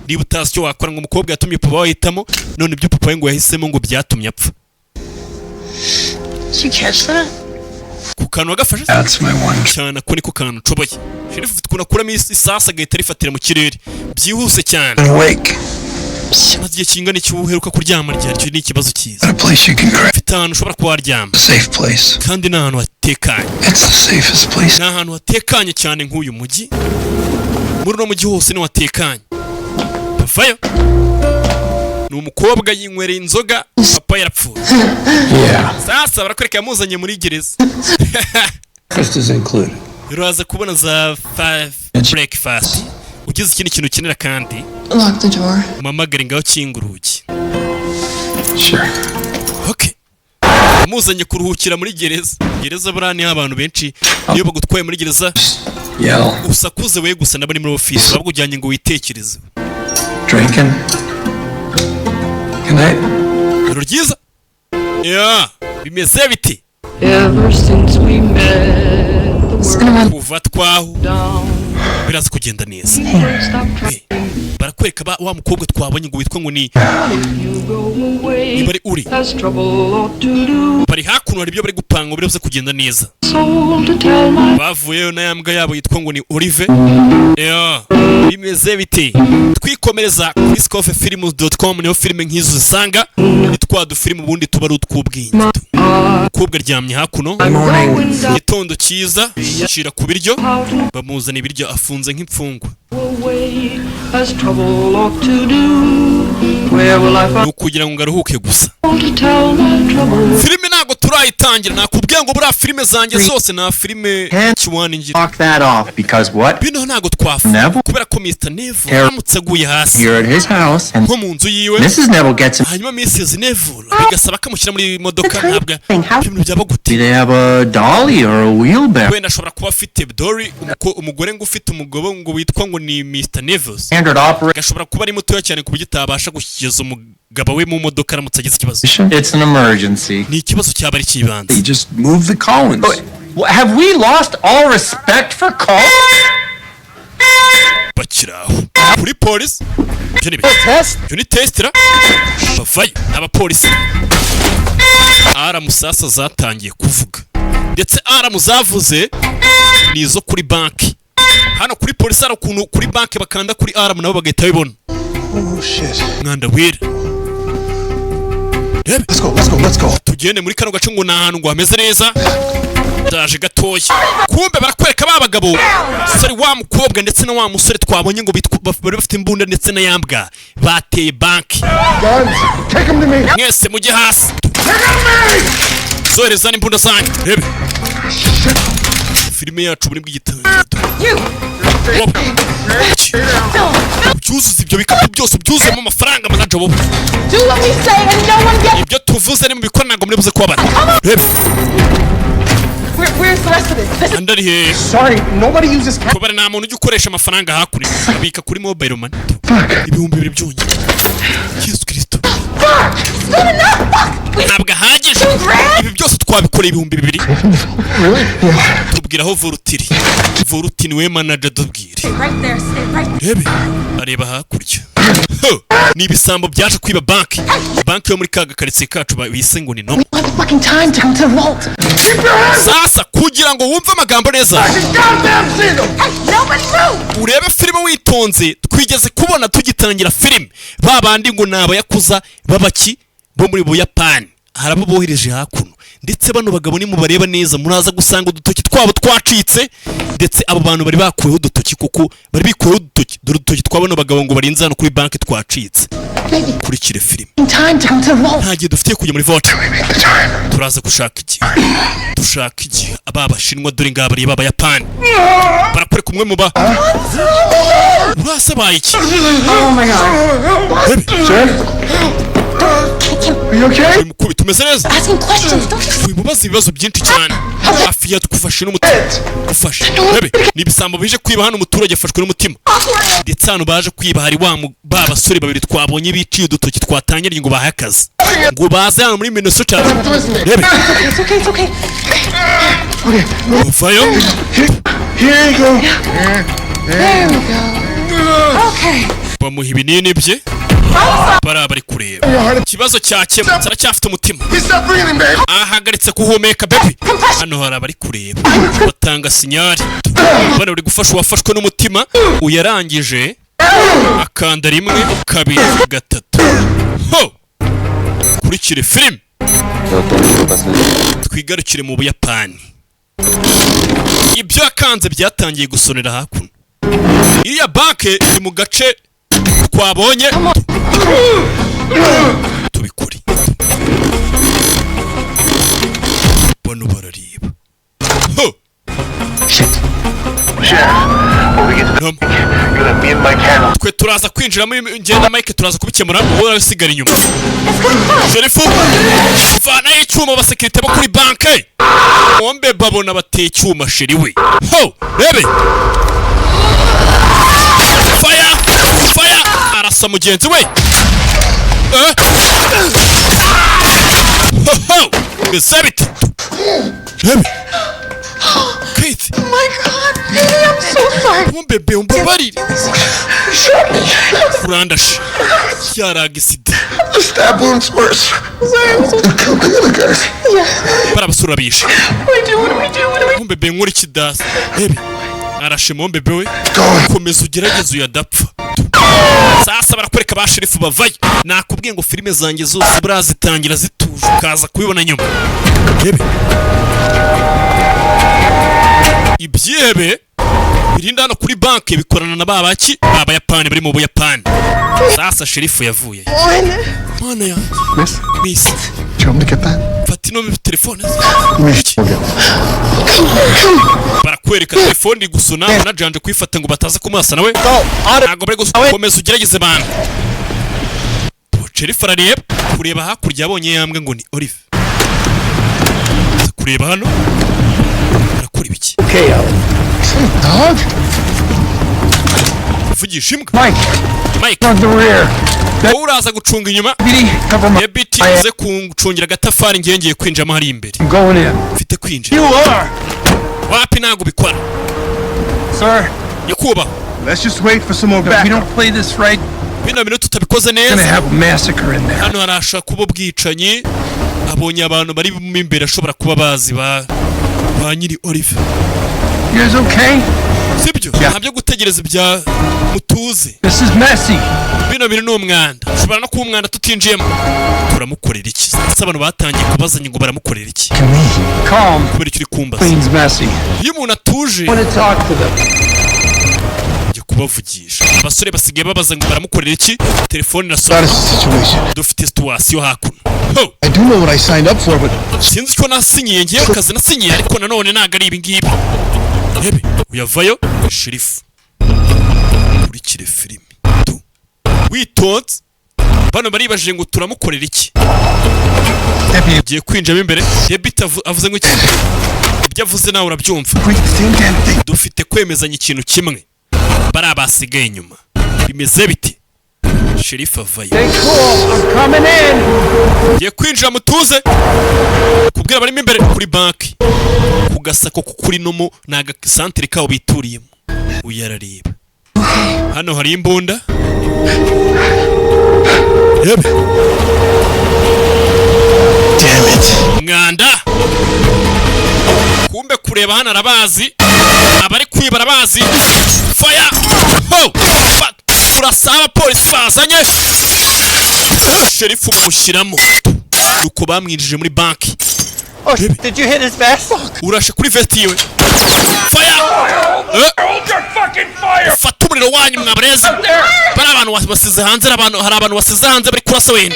Niba utazi icyo wakora, ngo umukobwa yatumye papa we ahitamo, none ibyo papa we ngo yahisemo ngo byatumye apfa. Did you catch that? Ku kantu wagafashe? That's my one. Cyane, ako niko kantu nshoboye. Sheriff ufite ukuntu akuramo isasu agahita arifatira mu kirere byihuse cyane. Awake. Maze igihe kingana iki? Uheruka kuryama ryari? Icyo ni ikibazo cyiza. A place you can crash. Ufite ahantu ushobora kuba waryama? A safe place. Kandi ni ahantu hatekanye. It's the safest place. Ni ahantu hatekanye cyane nk'uyu mujyi. Muri uno mujyi hose niho hatekanye. Bavayo, ni umukobwa yinywereye inzoga, papa yarapfuye. Sasa barakwereka yamuzanye muri gereza. Breakfast is included. Uraza kubona za five breakfast. Ugize ikindi kintu ukenera kandi Lock the door. umpamagare. Ngaho kinga urugi. Sure. Okay, yamuzanye kuruhukira muri gereza. Gereza buriya niho abantu benshi, iyo bagutwaye muri gereza Yell. usakuze we gusa nabo ni muri ofisi bakujyanye ngo witekereze. Drinking. Good night. Ijoro ryiza. Ya bimeze biti? Ever since we met, Kuva twaho biraza kugenda neza. Barakwereka wa mukobwa twabonye ngo witwa ngo ni niba ari uri has trouble ought to do. Bari hakuno, hari ibyo bari gupanga ngo biraza kugenda neza. Soul to tell my Bavuyeyo na ya mbwa yabo yitwa ngo ni Olive. Ya bimeze bite? Twikomereza kuri scofefilms.com, niho filime nk'izo usanga. Ni twa dufilime ubundi tuba ari utw'ubwenge. Umukobwa aryamye hakuno. Igitondo cyiza, shira ku biryo, bamuzana ibiryo, afunze nk'imfungwa. Away as trouble ought to do. Where will I Ni find ukugira ngo aruhuke gusa. to tell my trouble? Filime ntabwo turayitangira. Nakubwiye ngo buriya filime zanjye zose nta filime kiwani ngira. Knock that off because what? Bino ntabwo twafa Neville kubera ko Mr Neville aramutse aguye hasi here at his house and nko mu nzu yiwe, Mrs. Neville gets him. hanyuma Mrs Neville bigasaba ko amushyira muri modoka, ntabwo ibintu byaba gute? They have a dolly or a wheelbarrow. Wenda ashobora kuba afite Dory, umugore ngo ufite umugabo ngo witwa ngo ni Mr Neville, Standard operation. gashobora kuba ari mutoya cyane ku buryo itabasha gushyikiriza umugabo we mu modoka aramutse agize ikibazo. It's an emergency. Ni ikibazo cyaba ari icy'ibanze. You just move the Collins. Well, have we lost all respect for Collins? Bakiri aho kuri polisi, ibyo ni ibiki? Ibyo ni tesitira. Bavayo abapolisi, alarm sasa zatangiye kuvuga, ndetse alarm zavuze ni izo kuri banki. Hano kuri polisi hari ukuntu kuri banki bakanda kuri alarm nabo bagahita babibona. Oh shit. Mwanda wera. Rebe. Let's go, let's go, let's go. Tugende muri kano gace ngo ni ahantu ngo hameze neza. Ndaje gatoya. Kumbe barakwereka ba bagabo, sore, wa mukobwa ndetse na wa musore twabonye ngo bari bafite imbunda ndetse na yambwa, bateye banki. Guns, take them to me. Mwese mujye hasi, zohereza n'imbunda zanyu. Rebe filime yacu buri bw'igitangira. Byuzuze ibyo bikapu byose, byuzuyemo amafaranga. Manager wowe. Do what we say and no one gets. Ibyo tuvuze ni mubikora, ntabwo muri buze kubabara. Rebe. Where's the rest of it? This Andi ari hehe? Sorry, nobody uses cash. Kubara nta muntu ujya ukoresha amafaranga hakurya, abika kuri mobile money. 2000 byonyine, Yesu Kirisito! Fuck! It's not enough! Fuck! Ntabwo ahagije. Ibi byose twabikoreye 2000? Tubwira aho vault iri. Vault ni we manager, tubwire. Stay right there. Stay right. Rebe, areba hakurya. Ho! Ni ibisambo byaje kwiba banki, banki yo muri ka gakaritsiye kacu bise ngo ni nomo. We have the fucking time to go to the vault. Sasa kugira ngo wumve amagambo neza, Goddamn see them. Hey, nobody move! urebe filime witonze. Twigeze kubona tugitangira filime ba bandi ngo ni abayakuza b'abaki bo muri Buyapani, hari abo bohereje hakuno. Ndetse bano bagabo nimubareba neza muraza gusanga udutoki twabo twacitse, ndetse abo bantu bari bakuweho udutoki kuko bari bikuweho udutoki. Dore udutoki twa bano bagabo ngo barinze hano kuri banki twacitse. Kurikire filime. Time to go to the vault. Nta gihe dufitiye kujya muri vault. Turaza gushaka igihe, dushaka igihe. Aba bashinwa dore ngaba bari b'Abayapani, barakwereka umwe mu ba urasabaye iki? Oh my God. Rebe. Kick him. You okay? Uyu mukubita, umeze neza? Asking questions, don't you? Wimubaza ibibazo byinshi cyane. Hafi yadufashe n'umutima ufashe. Rebe, ni ibisambo bije kwiba hano. Umuturage afashwe n'umutima, ndetse hano baje kwiba hari ba basore babiri twabonye biciye udutoki twatangiriye ngo bahe akazi, ngo baze hano muri Minnesota. Rebe. It's okay, it's okay. Uvayo. Here you go. There we go. Okay. Bamuha ibinini bye. Bariya bari kureba ikibazo cyakemutse, aracyafite umutima. He's not breathing, babe. Ahagaritse guhumeka, baby. Hano hari abari kureba, batanga signal. Bano bari gufasha uwafashwe n'umutima. Uyarangije akanda rimwe, kabiri, gatatu. Ho, kurikire filime. Twigarukire mu Buyapani. Ibyo yakanze byatangiye gusonera hakuno. Iriya banke iri mu gace twabonye. Tubikore. Bano barareba. Ho! Sheriff, when we get to the bank, you're gonna me and Mike handle. Twe turaza kwinjiramo, ngenda Mike, turaza kubikemura, wowe urasigara inyuma. Sheriff vanayo icyuma. Abasekirite bo kuri banke bombe babona bateye icyuma sheri we. Ho, rebe, fire, fire! Arasa mugenzi we. Eh? Ho ho, bimeze bite? Rebe Kate. Oh my God, baby, I'm so sorry. Bebe, umbabarire, urandashe, yari agisida. The stab wound's worse. Sorry, I'm so Kill the other guys. Yeah. Bari abasore bishe. What do we do? What do we do? What do we Bebe, nkora ikidasi. Rebe, arashe mo bebe we. Komeza ugerageze, uyu adapfa. Sasa barakwereka ba sheriff bavayo. Nakubwiye ngo filime zanjye zose buriya zitangira zituje, ukaza kubibona nyuma. Rebe, ibyihebe birinda hano kuri banki bikorana na ba baki, ba Bayapani bari mu Buyapani. Sasa sheriff yavuye. Mana yanjye! Miss? Miss. Do you want me to get that? Fata ino telefone. Miss. Barakwereka telefone iri gusona, banajanje kuyifata ngo bataza kumurasa nawe. Ntabwo bari gukomeza, ugerageze bana. Sheriff arareba, kureba hakurya yabonye yambwe ngo ni Olive. Aza kureba hano, arakora ibiki? Okay, Dog? Vugisha imbwa. Mike. Mike. On the rear. Wowe uraza gucunga inyuma. Cover my. Deputy, uze kuncungira agatafari, ngiye ngiye kwinjiramo hari imbere. I'm going in. Mfite kwinjira. You are. Wapi, ntabwo ubikora. Sir. Nyakubahwa. Let's just wait for some more backup. We don't play this right, Bino bintu tutabikoze gonna neza, have a massacre in there. hano harashobora kuba ubwicanyi. Abonye abantu bari mo imbere, ashobora kuba bazi ba nyiri Olive. You guys okay? Sibyo, nta byo gutegereza ibya mutuze. This is messy. Bino bintu ni umwanda, ushobora no kuba umwanda tutinjiyemo. Turamukorera iki? Ndetse abantu batangiye kubazanya ngo baramukorera iki? Calm. Kubera icyo uri kumbaza? Clean's messy. Iyo umuntu atuje. I want to talk to them. Njya kubavugisha. Abasore basigaye babaza ngo baramukorera iki. Telefone irasona. Dufite situation hakuno. Ho! I do know what I signed up for, but Sinzi icyo nasinyiye ngiye akazi nasinyiye, ariko nanone ntabwo ari ibi ngibi. Rebe, uyavayo sheriff. Kurikire filimi tu witonze. Bano baribajije ngo turamukorera iki. Ugiye kwinjiramo imbere. Deputy avuze ngo iki? Ibyo avuze nawe urabyumva. Dufite kwemezanya ikintu kimwe, bariya basigaye inyuma bimeze biti? Sheriff avayo. Stay cool. I'm coming in. Ngiye kwinjira, mutuze. Kubwira abarimo imbere kuri banki ku gasako kuri nomo, ni agasantere kabo bituriyemo. Uyu arareba hano hari imbunda. Yebe. Damn it. Mwanda, kumbe kureba hano arabazi, abari kwiba arabazi. Fire! Ho! Turasaba abapolisi bazanye sheriff bamushyiramo, nuko bamwinjije muri banki. Oh, did you hit his vest? Urashe kuri vest yiwe. Fire! Eh? Hold your fucking fire! Fata umuriro wanyu mwabarezi. Bari abantu basize hanze, hari abantu basize hanze bari kurasa. Wenda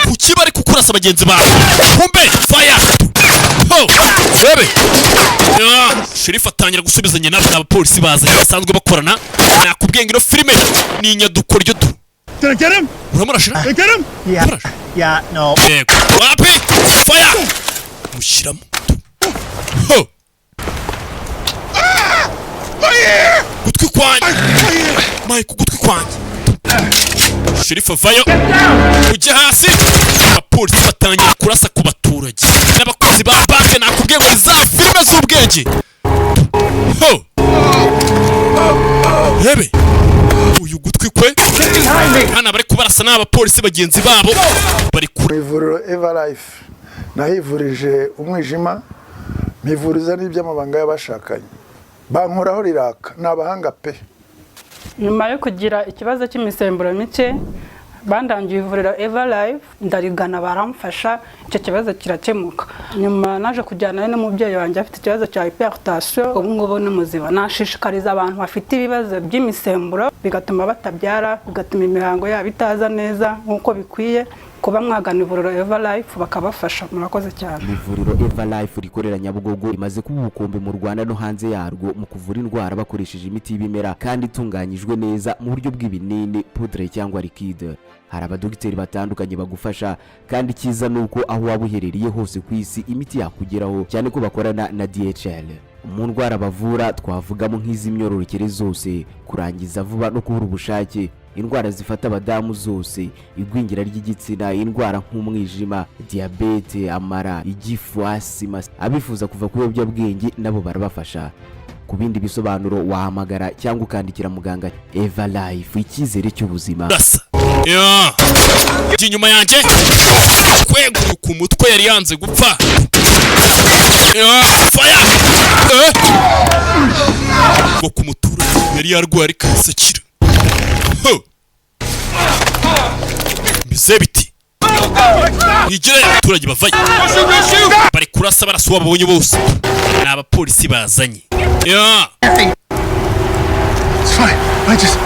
kuki bari kukurasa bagenzi bawe? Kumbe fire! Ho, rebe. Ya, sheriff atangira gusubizanya nabo. Abapolisi bazanye basanzwe bakorana. Nakubwiye ngo ino filime ni inyadukoryo tu. Did I get him? Uramurashira? Did I get him? Uramurashe? Yeah, no. Yego, wapi, fire, mushyiramo ho gutwi kwanjye, Mike, ugutwi kwanjye. Sheriff avayo, ujye hasi. Abapolisi batangira kurasa ku baturage n'abakozi ba banki. Nakubwiye ngo ni za filime z'ubwenge. Ho rebe uyu gutwi kwe. Hano bari kubarasa n'abapolisi bagenzi babo bari Mu ivuriro Eva Life nahivurije umwijima, mpivuriza n'iby'amabanga y'abashakanye, bankoraho riraka, ni abahanga pe. Nyuma yo kugira ikibazo cy'imisemburo mike, bandangiye ivuriro Eva Life, ndarigana, baramfasha, icyo kibazo kirakemuka. Nyuma naje kujyanayo n'umubyeyi wanjye afite ikibazo cya hypertension, ubu ngubu ni muzima. Nashishikariza abantu bafite ibibazo by'imisemburo bigatuma batabyara, bigatuma imihango yabo itaza neza nk'uko bikwiye, kuba mwagana ivuriro Eva Life bakabafasha. Murakoze cyane. Ivuriro Eva Life rikorera Nyabugogo rimaze kuba ubukombe mu Rwanda no hanze yarwo mu kuvura indwara bakoresheje imiti y'ibimera kandi itunganyijwe neza mu buryo bw'ibinini, poudre cyangwa liquide. Hari abadogiteri batandukanye bagufasha, kandi icyiza ni uko aho waba uherereye hose ku isi imiti yakugeraho, cyane ko bakorana na DHL. Mu ndwara bavura twavugamo nk'iz'imyororokere zose, kurangiza vuba no kubura ubushake, indwara zifata abadamu zose, igwingira ry'igitsina, indwara nk'umwijima, diyabete, amara, igifu, asima. Abifuza kuva ku biyobyabwenge nabo barabafasha. Ku bindi bisobanuro wahamagara cyangwa ukandikira muganga. Eva Life, icyizere cy'ubuzima. Rasa ya jya inyuma yanjye. Kweguka ku mutwe, yari yanze gupfa. Ya fire, eh ngo ku muturage yari yarwaye ariko ahise. Ho! Bize biti higire abaturage bavayo, bari kurasa, barasa uwo babonye bose. Ni abapolisi bazanye ya. It's fine. I just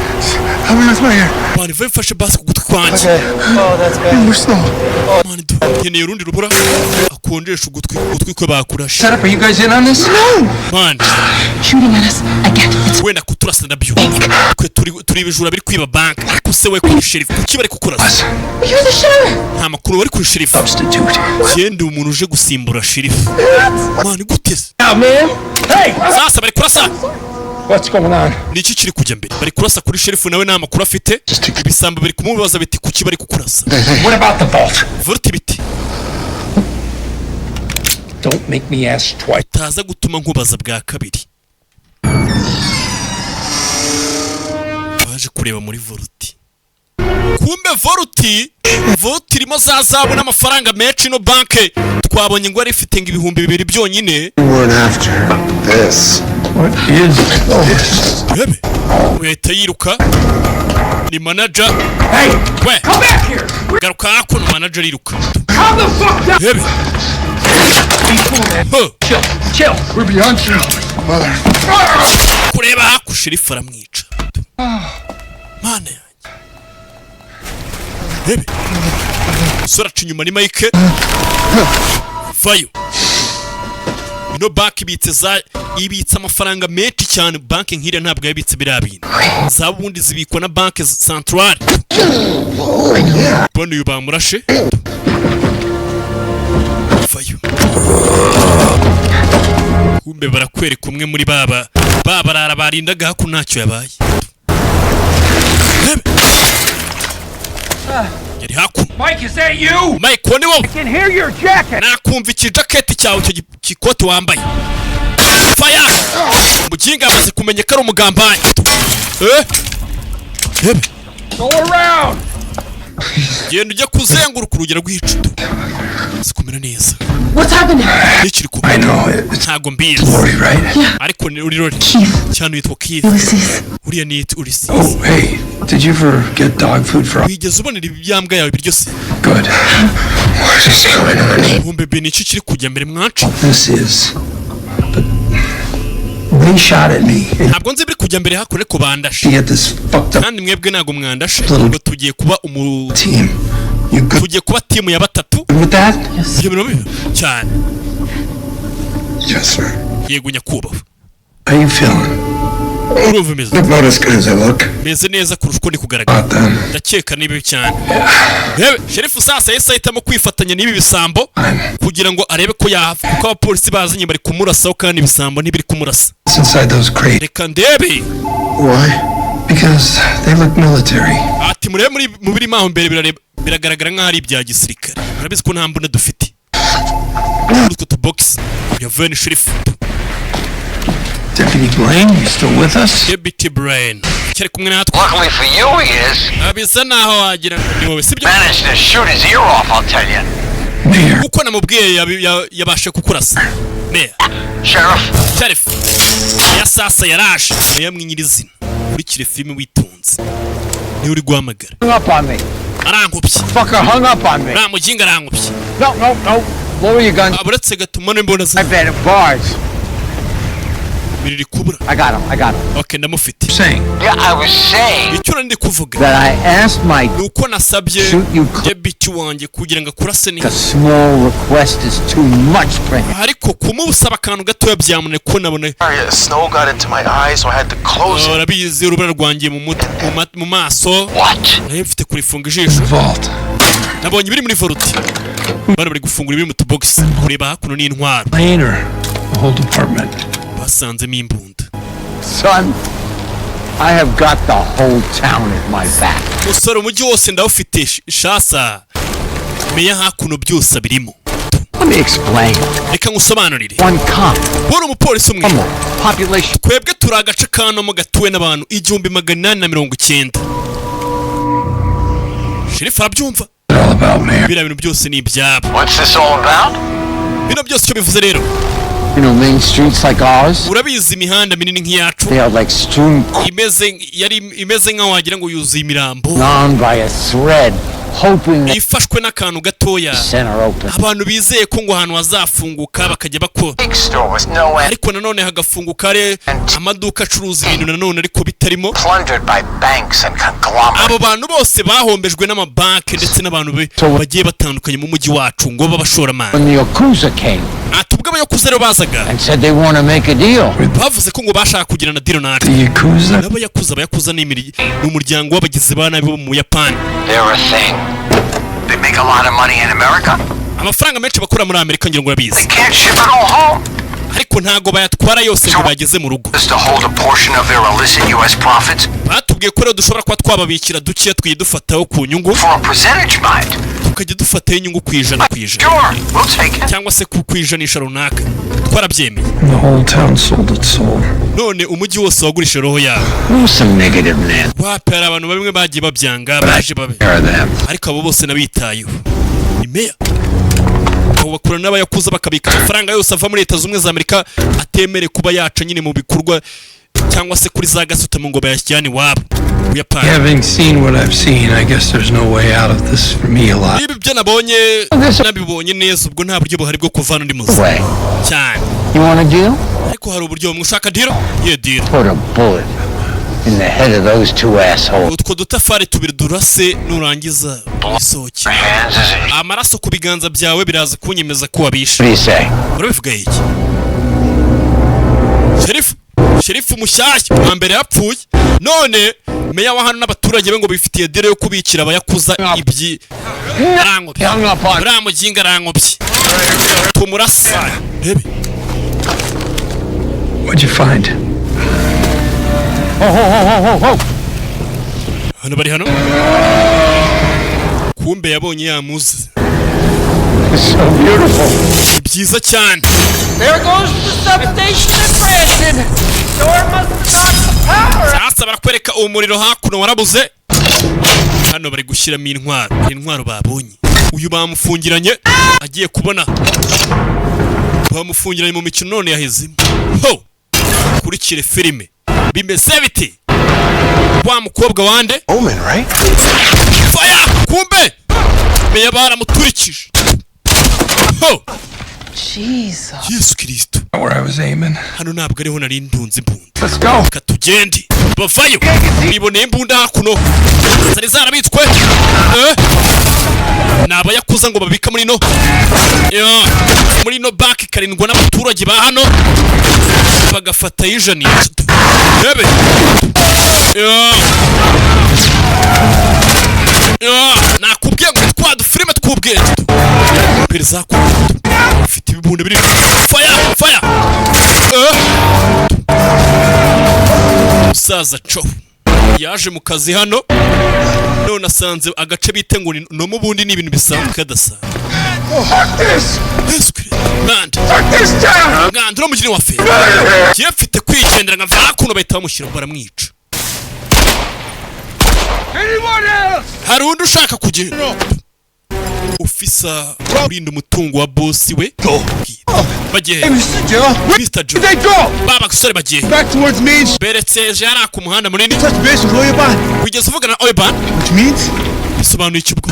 help me with my ear. Mani, vayo mfashe basi ku gutwi kwanjye. Oh, that's bad. More snow. Mani, nkeneye urundi rubura akonjesha ugutwi, ugutwi kwe bakurashe. Setup, are you guys in on this? No! Mani. Shooting at us again. It's Wenda kuturasa nabyo, twe turi ibijura biri kwiba banki, ariko se we kuri sheriff kuki bari kukurasa? You're the sheriff. Nta makuru bari kuri sheriff. Genda, umuntu uje gusimbura sheriff. Mani, gute se? Man. Hey! Sasa bari kurasa. What's going on? Ni iki kiri kujya mbere? Bari kurasa kuri sheriff, nawe nta makuru afite. Ibisambo biri kumubaza biti: "Kuki bari kukurasa?" What about the vault? Vault biti? Don't make me ask twice. Utaza gutuma nkubaza bwa kabiri. Baje kureba muri vault, kumbe vault irimo za zahabu n'amafaranga menshi. No banke twabonye ngo yari ifite ngo 2000 byonyine. We weren't after this. What is this? Urebe uhita yiruka, ni manager. Hey! We. Come back here! Garuka hakuno, manager ariruka. Calm the fuck down! Urebe. Be cool, man. Huh. Chill. Chill. We're beyond chill. Mother. Kureba haku, sheriff aramwica. Mana yanjye, rebe umusore aca inyuma, ni Mike. Vayo. Ino banki ibitse za ibitse amafaranga menshi cyane. Banki nk'iriya ntabwo yabitse biriya bintu. Za bundi zibikwa na banki centrale. Bano uyu bamurashe. Vayo. Kumbe barakwereka umwe muri baba babarara barindaga hakuno, ntacyo yabaye. Rebe. Yari hakuno. Mike, is that you? Mike, uwo ni wowe? I can hear your jacket. Nakumva ikijaketi cyawe, icyo gikoti wambaye. Faya. Muginga amaze kumenya ko ari umugambanyi. Eh, rebe. Go around. Genda ujya kuzenguruka urugero rw'icutu zikumera neza. What's happening? N'ikiri kuba? I know. It's Ntabwo mbizi. Lori, right? Ariko ni uri Lori cyane, witwa Keith. Ulysses. Uriya ni Ulysses. Oh, hey. Did you ever get dog food for? Wigeze ubonera ibyambwa yawe ibiryo se? Good. What is going on? Bumbe be, ni iki kiri kujya mbere mwacu? This is. But they shot at me. And Ntabwo nzi ibiri kujya mbere hakuno, ariko bandashe. you get this fucked up Kandi mwebwe ntabwo mwandashe, ngo tugiye kuba umu team. You good tugiye kuba team ya batatu. with that? Ibyo bintu bibi cyane. Yes, sir. Yego nyakubahwa. How you feeling? Urumva umeze Look not as good as I look. Meze neza kurusha uko ndi kugaragara. Ndakeka ni bibi cyane. Rebe sheriff sasa yahise ahitamo kwifatanya n'ibi bisambo kugira ngo arebe ko yahava, kuko abapolisi bazanye bari kumurasaho kandi ibisambo ntibiri kumurasa. What's inside those crates? Reka ndebe. Why? Because they look military. Ati murebe muri mu birimo aho mbere, biragaragara nk'aho ari ibya gisirikare. Murabizi ko nta mbunda dufite. Muri utwo tubogisi yavuye ni sheriff. Deputy Blaine, you still with us? Deputy Brain cyari kumwe natwe? Luckily for you, he is. Bisa naho wagira ngo ni wowe, sibyo? Managed to shoot his ear off, I'll tell you. Kuko namubwiye yabashe kukurasa, meya. Sheriff. Sheriff ya sasa yaraje, meya mwe nyirizina. Ukurikire filime witonze, niwe uri guhamagara. Hung up on me. Arankubye. Fucker hung up on me. Uriya muginga arankubye. No, no, no. Lower your gun. Uretse gatuma n'imbunda I bet it bars. Biriri kubura. I got him. I got him. Okay, ndamufite. Saying. Yeah, I was saying. Icyo nari ndi kuvuga That I asked my ni uko nasabye shoot you deputy wanjye kugira ngo akurase A neza. small request is too much for him. Ariko kumusaba akantu gatoya byamunaniye, ko nabona Sorry, snow got into my eyes, so I had to close it. Urabizi, urubura rwangiye mu mutwe, mu maso. What? Nari mfite kurifunga ijisho. Vault. Nabonye ibiri muri vault. Bano bari gufungura ibiri mu tubogisi, kureba hakuno n'intwaro. Blaine or the whole department? Basanzemo imbunda. Son, I have got the whole town at my back. Musore, umujyi wose ndawufite shasa. Meya hakuno byose abirimo. Let me explain. Reka ngusobanurire. One cop. Wari umupolisi umwe. Population. Twebwe turi agace kanomo gatuwe n'abantu 1890. Sheriff arabyumva. All about, Mayor. Biriya bintu byose ni ibyabo. What's this all about? Bino byose icyo bivuze rero? You know, main streets like ours, Urabizi, imihanda minini nk'iyacu they are like strewn imeze, yari imeze nk'aho wagira ngo yuzuye imirambo on by a thread, hoping that ifashwe n'akantu gatoya. center open. Abantu bizeye ko ngo ahantu hazafunguka bakajya bakora, Big store with no end. ariko nanone hagafunguka ari amaduka acuruza ibintu nanone ariko bitarimo. Plundered by banks and conglomerates. Abo bantu bose bahombejwe n'amabanki ndetse n'abantu bagiye batandukanye mu mujyi wacu ngo b'abashoramari. When the Yakuza came Ati ubwo abayakuza rero bazaga and said they want to make a deal, bavuze ko ngo bashaka kugirana deal natwe. The Yakuza? N'abayakuza, abayakuza ni umuryango w'abagizi ba nabi bo mu Buyapani. They're a thing. They make a lot of money in America. Amafaranga menshi bakura muri Amerika, ngira ngo urabizi. Can't ship it all home. Ariko ntago bayatwara yose ngo bayageze mu rugo. Just to hold a portion of their illicit U.S. profits Batubwiye ko rero dushobora kuba twababikira dukeya tugiye dufataho ku nyungu, for a percentage, mind. tukajya dufataho inyungu ku ijana ku ijana, Sure, we'll take it. cyangwa se ku ijanisha runaka. Twarabyemeye. And the whole town sold its soul. None umujyi wose wagurisha roho yawe. Some negative man. Wapi, hari abantu bamwe bagiye babyanga baje babe, Care of them. ariko abo bose nabitayeho. Ni meya abo bakorana n'abayakuza, bakabika amafaranga yose ava muri Leta Zunze Ubumwe za Amerika atemerewe kuba yaca nyine mu bikorwa cyangwa se kuri za gasutamo ngo bayashyane iwabo mu Buyapani. Having seen what I've seen, I guess there's no way out of this for me alive. Niba ibyo nabonye nabibonye neza, ubwo nta buryo buhari bwo kuvana undi muzima Way. cyane. You want a deal? Ariko hari uburyo bumwe. Ushaka deal ye deal? Put a bullet in the head of those two assholes. Utwo dutafari tubiri durase, nurangiza wisohoke. Hands is Amaraso ku biganza byawe biraza kunyemeza ko wabishe. What do you say? Urabivuga iki, sheriff? Sheriff mushyashya wa mbere yapfuye, none meya wa hano n'abaturage be ngo bifitiye deal yo kubikira abayakuza ibyi. Arankobye uriya muginga, arankobye, tumurase rebe. What'd you find? Ho, ho, ho, ho, ho, ho. Hano bari hano, kumbe yabonye yamuze. It's so beautiful. Ni byiza cyane. There goes the substation at Branson. Storm must have knocked the power. Sasa barakwereka umuriro hakuno warabuze. Hano bari gushyiramo intwaro, hari intwaro babonye. Uyu bamufungiranye, agiye kubona bamufungiranye mu mikino none yahezemo. Ho kurikire filime, bimeze biti? Wa mukobwa wande? Omen, right? Fire! Kumbe meya baramuturikije. Ho! Jesus. Yesu Kristo! Where I was aiming. Hano ntabwo ariho nari ndunze imbunda. Let's go. Reka tugende. Bavayo biboneye imbunda hakuno zari zarabitswe. Eh? Abayakuza ngo babika muri no Yo, muri no banki ikarindwa n'abaturage ba hano, bagafata ijanisha. Rebe. Yo. Yo, nakubwiye ngo twa dufilime tw'ubwenge perezida ufite ibibunda biri fire fire. Umusaza co yaje mu kazi hano, none asanze agace bite ngo ni no mu bundi ni ibintu bisanzwe kadasanzwe. Yesu Kristo. Mwanda mwanda, uriya mukino wa feri ngiye mfite kwigendera nka hakuno, bahita bamushyira baramwica. Hari undi ushaka kugenda? Ofisa urinda umutungo wa bosi we bagiye. Mr. Joe, ba basore bagiye berekeje hariya ku muhanda munini. Wigeze uvugana na Oiban? Bisobanuye iki ubwo?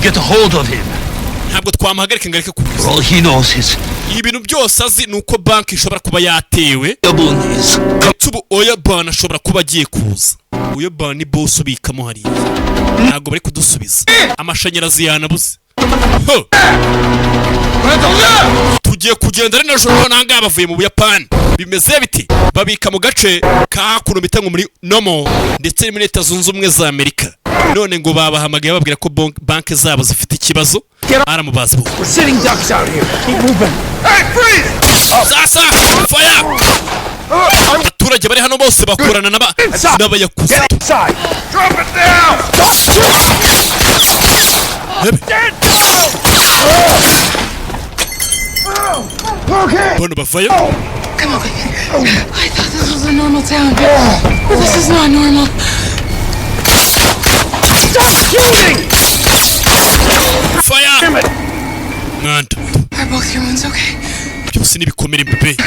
Ntabwo twamuhagarika ngo areke kuza. Ibintu byose azi ni uko banki ishobora kuba yatewe, ndetse ubu Oyaban ashobora kuba agiye kuza. Oyaban ni boss ubikamo hariya. Ntabwo bari kudusubiza, amashanyarazi yanabuze. Ho! Tugiye kugenda ari nijoro. Nangaha bavuye mu Buyapani, bimeze biti babika mu gace ka hakuno bita ngo muri Nomo, ndetse muri Leta Zunze Ubumwe za Amerika. None ngo babahamagaye bababwira ko banki zabo zifite ikibazo. Aramubaza bo. We're sitting ducks out here. Keep moving. Hey, freeze! Sasa fire! Abaturage bari hano bose bakorana n'abayakuza. Inside. Drop it down! Hebe. Okay. Bano bavayo. Come over here. I thought this was a normal town, but this is not normal. Stop shooting! Fire! Mwanda. Are both your wounds okay? Byose n'ibikomere mbebe.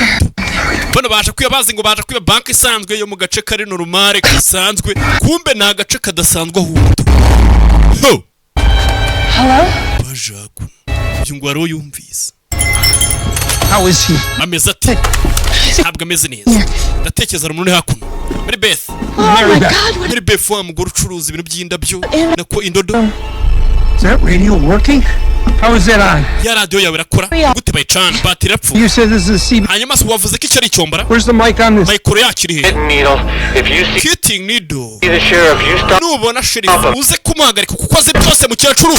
Bano baje kwiba bazi ngo baje kwiba banki isanzwe yo mu gace kari normale gasanzwe, kumbe ni agace kadasanzwe ahubwo. Ho! Hello? Bajagu uyu ngo wari yumvise. How is he? Ameze ate? Ntabwo ameze neza, ndatekereza ari umuntu uri hakuno muri Beth. Oh my God, what? Muri Beth, wa mugore ucuruza ibintu by'indabyo, nako indodo. Is that radio working? How is that on? Ya radiyo yawe irakora gute? Bayicana, batiri irapfuye. You said this is a CB. Hanyuma se wavuze ko icyo ari icyombara? Where's the mic on this? Mikoro yacu iri hehe? Needle, if you see Kiting needle. the sheriff, you stop. Nubona sheriff uze kumuhagarika kuko azi byose. Mukecuru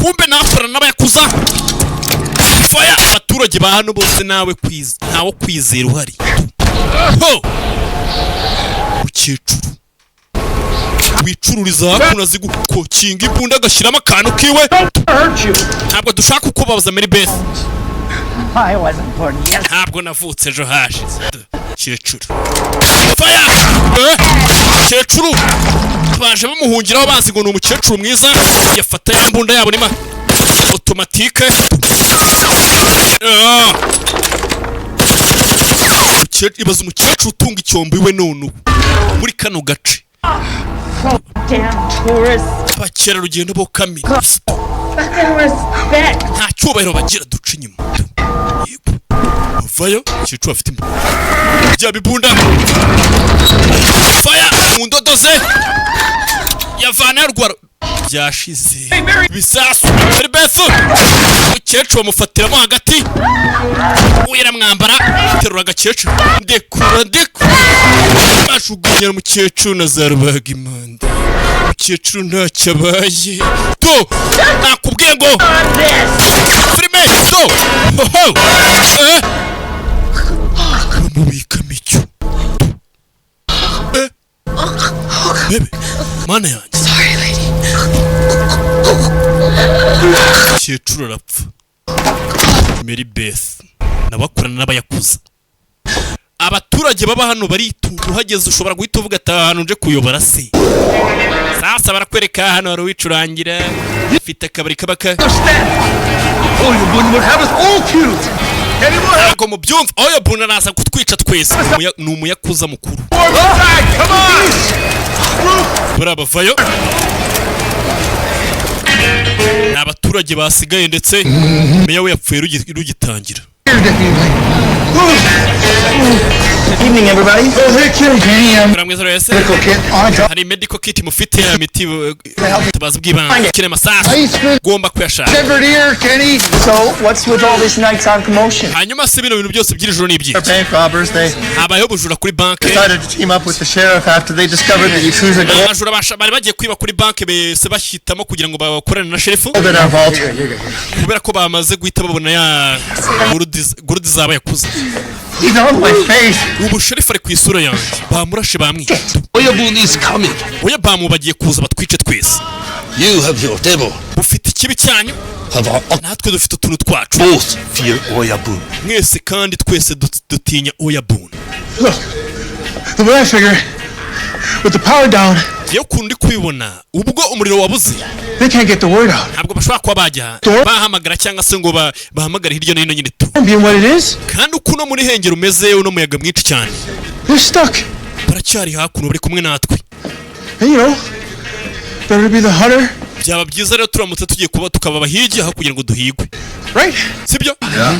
kumbe nakorana n'abayakuza. Fire! Abaturage ba hano bose nawe kwiz ntawo kwizera uhari. Ho! Mukecuru wicururiza hakuno azi gukokinga imbunda, agashyiramo akantu kiwe. Hurt you. Ntabwo dushaka kukubabaza, Mary Beth. I wasn't born yesterday. Ntabwo navutse ejo hashize. Kecuru, fire! Eh? Kecuru baje bamuhungiraho bazi ngo ni umukecuru mwiza, yafata ya mbunda yabo nima automatique. Ah. Ibaze umukecuru utunga icyombo iwe none ubu muri kano gace. Damn tourists. Abakerarugendo bo kamira. Fucking respect. Nta cyubahiro bagira, duca inyuma. Yego, bavayo. Umukecuru afite imbunda, bya bibunda. Fire mu ndodo ze, yavana rwara byashize ibisasu. Mary Beth, umukecuru bamufatiramo hagati, uyu aramwambara, terura agakecuru, ndekura ndekura, bajugunyira umukecuru na za rubaga impande. Umukecuru ntacyo abaye. To nakubwiye ngo filime to hoho. Eh, bamubikamo icyo. Eh, bebe, mana yanjye. Sorry, lady. Umukecuru arapfa. Mary Beth nabakorana n'abayakuza. Abaturage baba hano baritura, uhageze ushobora guhita uvuga ati: "Aha hantu nje kuyobora se?" Sasa barakwereka hano hari uwicurangira, ufite akabari kabaka. Oyabun would have us all killed. Anyone have Ntabwo mubyumva, Oyabun araza kutwica twese. Ni umuyakuza mukuru. Come on! Bariya bavayo ni abaturage basigaye, ndetse meya we yapfuye rugitangira. Evening, everybody. Oh, hey, Kenny. Kenny, Muramwiza wese. Medical kit on top. Hari medical kit mufite, ya miti, ubutabazi bw'ibanze. Ukeneye amasasu, ugomba kuyashaka. Severed ear, Kenny. So, what's with all this nighttime commotion? Hanyuma se bino bintu byose by'iri joro ni ibyiki? Bank robbers, they Habayeho ubujura kuri banki. decided to team up with the sheriff after they discovered that Yakuza gold Abajura bari bagiye kwiba kuri banki, bese bashyitamo kugira ngo bakorane na sheriff in our vault. kubera ko bamaze guhita babona ya gold zaba yakuze. He's on my face. Ubu sheriff ari ku isura yanjye, bamurashe, bamwica. Oyabun is coming. Oya, bamu bagiye kuza batwice twese. You have your devil. Ufite ikibi cyanyu. Have our Natwe dufite utuntu twacu. Both fear Oyabun. Mwese kandi twese dutinya Oyabun. Look, the way I figure, with the power down, Ngewe ukuntu ndi kubibona, ubwo umuriro wabuze, they can't get the word out. ntabwo bashobora kuba bajya bahamagara cyangwa se ngo bahamagare hirya no hino nyine tu. Being what it is, Kandi uko uno muri hengero umeze, uno muyaga mwinshi cyane, they're stuck. baracyari hakuno, bari kumwe natwe. And better to be the hunter, Byaba byiza rero turamutse tugiye kuba tukaba abahigi aho kugira ngo duhigwe, right? Sibyo?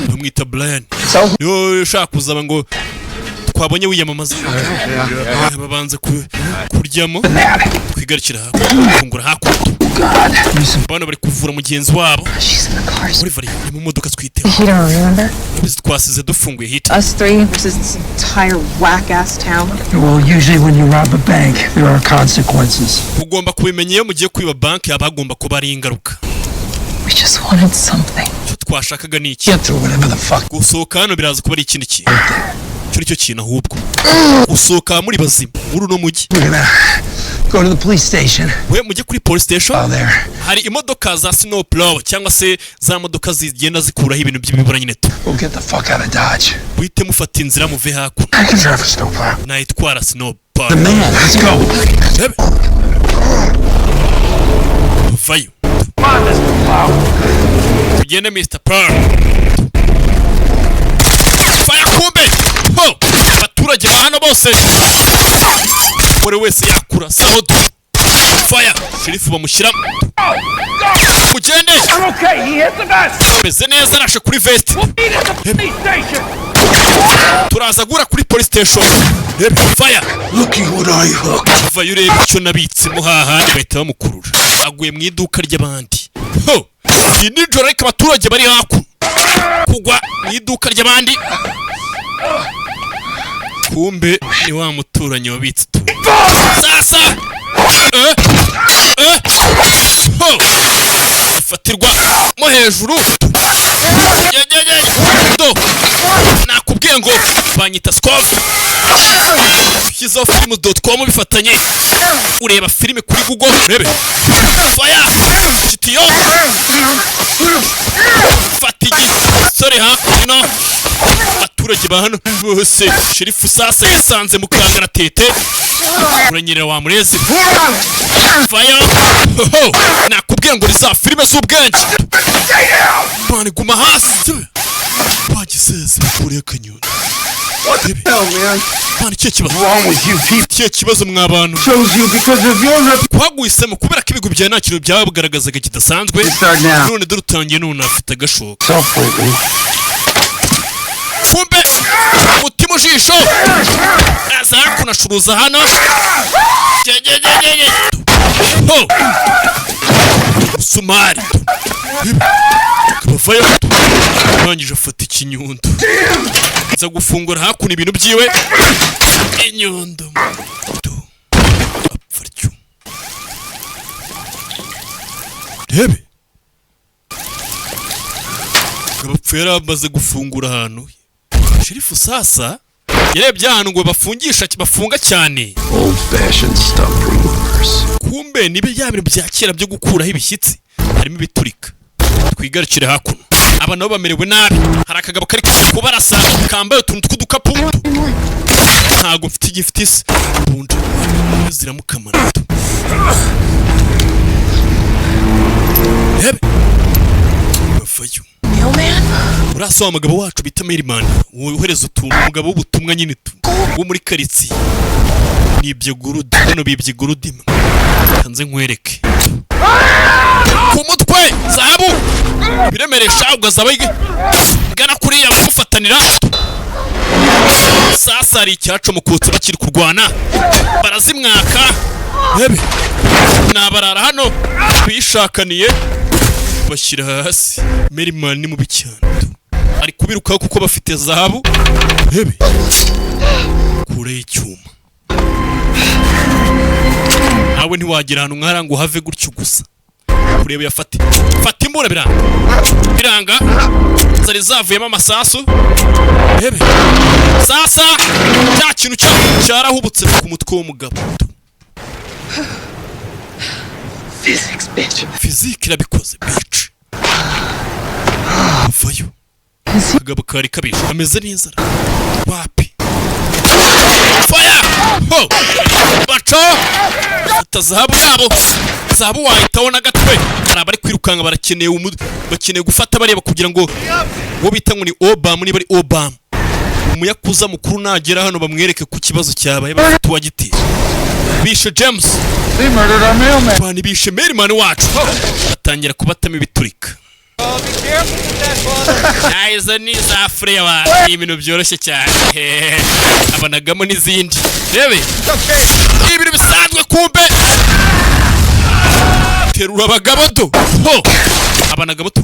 Bamwita Brian, niwe ushaka kuzaba ngo twabonye wiyamamaza. Babanza kuryamo, twigarukira hakuno, fungura hakuno. Bano bari kuvura mugenzi wabo muri vari ni mu modoka, twiteho. Heater, remember? Urabizi twasize dufunguye heater. Us three versus this entire whack ass town. Well, usually when you rob a bank, there are consequences. Ugomba kubimenya, iyo mugiye kwiba banki haba hagomba kuba ari ingaruka. We just wanted something. Icyo twashakaga ni iki? Get through whatever the fuck. Gusohoka hano biraza kuba ari ikindi kintu, icyo nicyo kintu ahubwo, gusohoka muri bazima muri uno mujyi. We're gonna go to the police station. We mujye kuri police station. Oh, there. Hari imodoka za snow plow cyangwa se za modoka zigenda zikuraho ibintu by'ibibura nyine tu. We'll get the fuck out of Dodge. Muhite mufata inzira muve hakuno. I can drive a snowplow. Nayitwara snow plow. The man, let's go. Rebe. Vayo tugende, Mr. Pearl. Fire! Kumbe ho abaturage ba hano bose, buri wese yakura saho du fire. Sheriff bamushyira, mugende. I'm okay. He hit the vest. Meze neza, arashe kuri vest. Meet at the police station. Turaza guhura kuri police station. Rebe, fire! Looky what I hooked. Vayo urebe icyo nabitsemo hahandi. Bahita bamukurura, aguye mu iduka ry'abandi. Ho ni nijoro, ariko abaturage bari hakuno, kugwa mu iduka ry'abandi. Kumbe ni wa muturanyi wabitse utuntu. Sasa ho afatirwa mo hejuru. Ye, ye, ye. Do nakubwiye ngo banyita Scov. Ushyizeho films.com bifatanye, ureba filime kuri Google. Urebe, fire kitiyo, fata igisore hakuno. Abaturage ba hano bose, sheriff sasa yisanze mu kangaratete. Uranyerera wa murezi. Fire! Ho nakubwiye ngo ni za filime z'ubwenge mani. Guma hasi wagiseze, bakuriye akanyoni. What the hell, man? Mani, ikihe kibazo? Wrong with you people? Ikihe kibazo mwa bantu? Chose you because of your rep. Twaguhisemo kubera ko ibigwi byawe nta kintu byagaragazaga kidasanzwe. Start now. None dore utangiye, none afite agashoka. Self lately. Kumbe umutima ujisho aza hakuno, acuruza hano. Ge, ge, ge, ge, ge. Ho sumari bavayo, arangije afata ikinyundo, aza gufungura hakuno ibintu byiwe, inyundo apfa atyo. Rebe, abapfu yari amaze gufungura ahantu. Sheriff sasa yarebye ahantu ngo bafungisha, bafunga cyane. Old fashioned stuff removers. Kumbe nibe bya bintu bya kera byo gukuraho ibishyitsi, harimo ibiturika. Twigarukire hakuno, aba nabo bamerewe nabi. Hari akagabo kari kubarasa kambaye utuntu tw'udukapu. Ntabwo mfite igifite isi bunda ziramukamana. Rebe, bavayo. Mailman? Urasa wa mugabo wacu bita Mailman, wohereza utuntu, umugabo w'ubutumwa nyine tu wo muri karitsiye. Nibye gurude hano, bibye gurude imwe. Kanze nkwereke ku mutwe zahabu biremeresha, ubwo azaba gana kuriya bamufata. Barahatanira. Sasa hari icyacomokotse bakiri kurwana, barazimwaka. Rebe, nabarara hano bishakaniye bashyira hasi. Merimani ni mubi cyane, ari kubirukaho kuko bafite zahabu. Rebe, kure y'icyuma nawe ntiwagira ahantu nk'ahariya ngo uhave gutyo gusa. Kureba yafate, fata imbura, biranga, biranga, zari zavuyemo amasasu. Rebe, sasa cya kintu cyarahubutse ku mutwe w'umugabo. Physics, bitch. Fizike irabikoze, bitch. Vayo. Akagabo kari kabishe ameze neza wapi. Fire ho, baco fata zahabu yabo. Zahabu wahitaho n'agatwe. Hari abari kwirukanka, barakeneye, bakeneye gufata bareba kugira ngo uwo bita ngo ni Obama, niba ari Obama umuyakuza mukuru, nagera hano bamwereke ku kibazo cyabaye, bafite uwagiteye. Bishe James. They murdered our mailman. Abantu bishe mailman wacu, batangira kubatamo ibiturika. Izo ni za flare, ni ibintu byoroshye cyane, abanagamo n'izindi. Rebe, ni ibintu bisanzwe. Kumbe terura abagabo do ho, abanagamo tu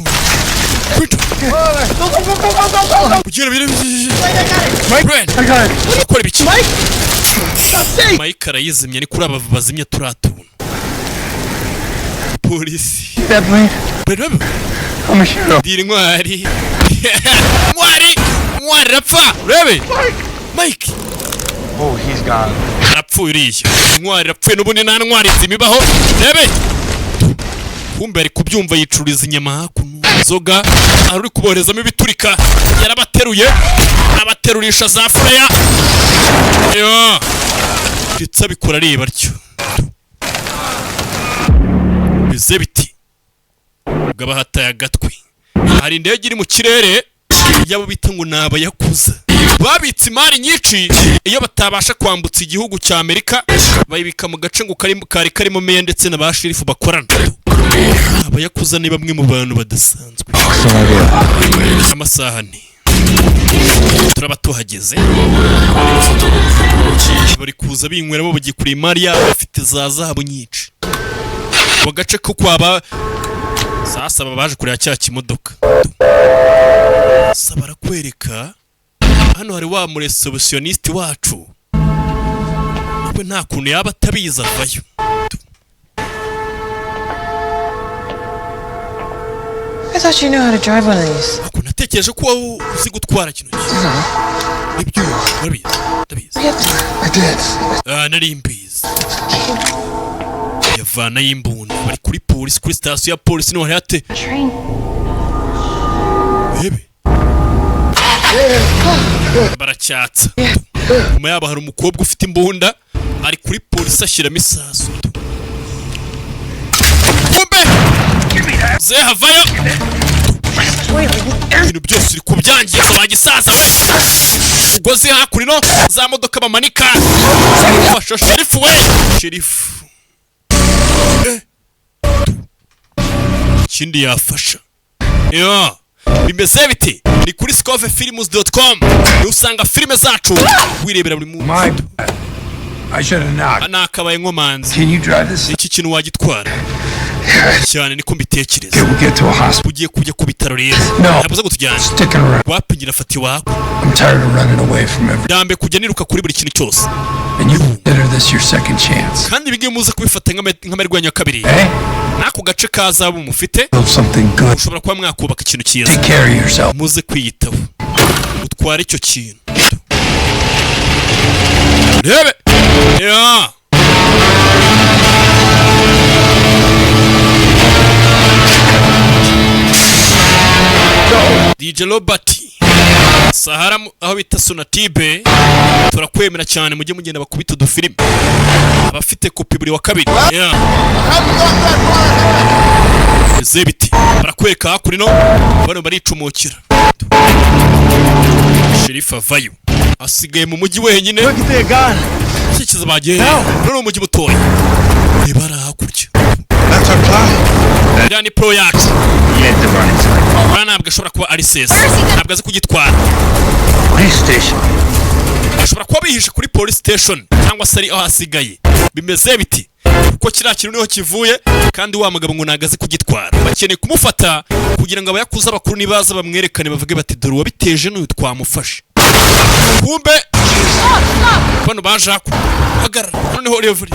kugira bire. Brad, ukora ibiki? Mike arayizimya. Ni kuri aba bazimya turiya tuntu, polisi. That blade. Brad. I'm a hero. Dira intwari, intwari, intwari irapfa. Urebe Mike. Oh, he's gone. Arapfuye uriya. Intwari irapfuye n'ubundi nta ntwari nzima ibaho. Rebe, kumbe ari kubyumva, yicururiza inyama hakuno, inzoga. Hari uri kuboherezamo ibiturika, yarabateruye, abaterurisha za flare yo, ndetse abikora areba atyo. Bize biti ubwo abahataye agatwi. Hari indege iri mu kirere yabo bita ngo ni abayakuza, babitse imari nyinshi. Iyo batabasha kwambutsa igihugu cya Amerika, bayibika mu gace ngo kari karimo meya ndetse na ba sheriff bakorana. Abayakuza ni bamwe mu bantu badasanzwe. Amasaha ni turaba tuhageze. Bari kuza binyweramo, bagiye kureba imari yabo, bafite za zahabu nyinshi mu gace ko kwaba. Sasa baba baje kureba cya kimodoka. Sasa barakwereka hano hari wa muresolutionniste wacu, we nta kuntu yaba atabizi, avayo. I thought you knew how to drive one of these. Ako natekereje ko wowe uzi gutwara kino kintu. Nibyo, urabizi? Ndabizi. I did. Ah, nari mbizi. Yavanayo imbunda. Bari kuri polisi, kuri sitasiyo ya polisi niho hari hate. Train. Bebe, baracyatsa. Nyuma yabo hari umukobwa ufite imbunda, ari kuri polisi, ashyiramo isasu. Kumbe zehavayo, ibintu byose uri kubyangiza wa gisaza we. Umugozi hakurino, za modoka bamanika. Fasha sheriff we, sheriff. Ikindi yafasha yo bimeze biti ni kuri scovefilms.com, niho usanga filime zacu wirebera buri munsi. My bad. I should have knocked. Nakabaye nkomanzi. Can you drive this? Iki kintu wagitwara? Cyane, niko mbitekereza. Okay, we'll get to a hospital. Ugiye kujya ku bitaro rero? No. Ntabwo uza kutujyana. Sticking around. Wapingira fata iwako. I'm tired of running away from everything. Ndambe kujya niruka kuri buri kintu cyose. And you consider this your second chance. Kandi ibi ngibi muze kubifata nk'amahirwe yanyu ya kabiri. Eh? N'ako gace ka zahabu mufite, Build something good. ushobora kuba mwakubaka ikintu cyiza. Take care of yourself. Muze kwiyitaho, utware icyo kintu. Rebe ya DJ Robert Sahara aho bita Sonatibe, turakwemera cyane. Mujye mugenda bakubita udufilime, abafite kopi buri wa kabiri. Yeah. Bize biti barakwereka hakurino, bano baricumukira. Sheriff avayo, asigaye mu mujyi wenyine. Cyekiza bagiye none umujyi mutoya. Reba hariya hakurya. That's our plan. Iriya ni plan yacu. Let the run inside. Uriya ntabwo ashobora kuba ari sesa, ntabwo azi kugitwara. Police station. Ashobora kuba bihishe kuri police station cyangwa se ari aho hasigaye. Bimeze biti? Kuko kiriya kintu niho kivuye, kandi wa mugabo ngo ntabwo azi kugitwara. Bakeneye kumufata kugira ngo abayakuza abakuru nibaza bamwerekane, bavuge bati: "Dore uwabiteje n'uyu, twamufashe." Kumbe bano baje hakuno. Hagarara noneho, revuri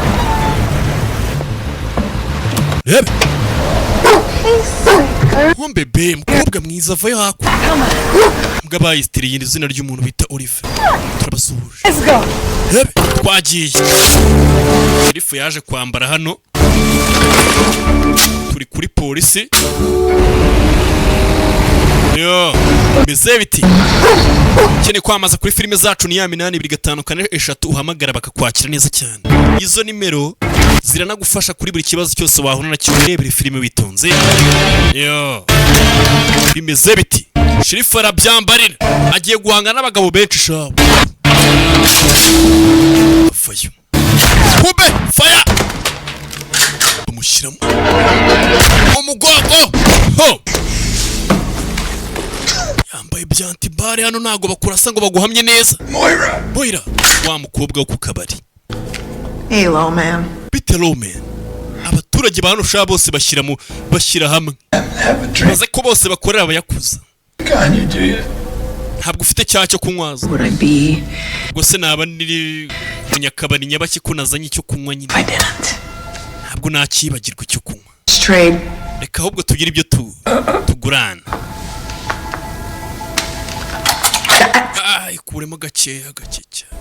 rebe. Kumbe be mukobwa mwiza avayo hakuno, mbwa bayisitiriye izina ry'umuntu bita Olive. Turabasuhuje. Let's go. Rebe, twagiye. Sheriff yaje kwambara hano, turi kuri polisi. Yo bimeze biti? Ukeneye kwamamaza kuri filime zacu, ni ya 82543, uhamagara bakakwakira neza cyane. Izo nimero ziranagufasha kuri buri kibazo cyose wahura nacyo. Urebere filime witonze. Yo bimeze biti? Sheriff arabyambarira, agiye guhangana n'abagabo benshi. Shabo vayo, kube faya bamushyiramo umugongo ho, yambaye byantibare. Hano ntabwo bakurasa ngo baguhamye neza. Moira. Moira, wa mukobwa wo ku kabari. Hey, lawman. Bite, lawman? Abaturage ba hano ushaka bose bashyira mu bashyira hamwe, baze ko bose bakorera abayakuza. Can you do it? Ntabwo ufite cya cyo kunywaza? Would I be? Ubwo se naba niri munyakabari nyabaki ko nazanye icyo kunywa nyine? Ntabwo nakibagirwa icyo kunywa. Trade. Reka ahubwo tugire ibyo tugurana. Ikuremo gakeya, gake cyane.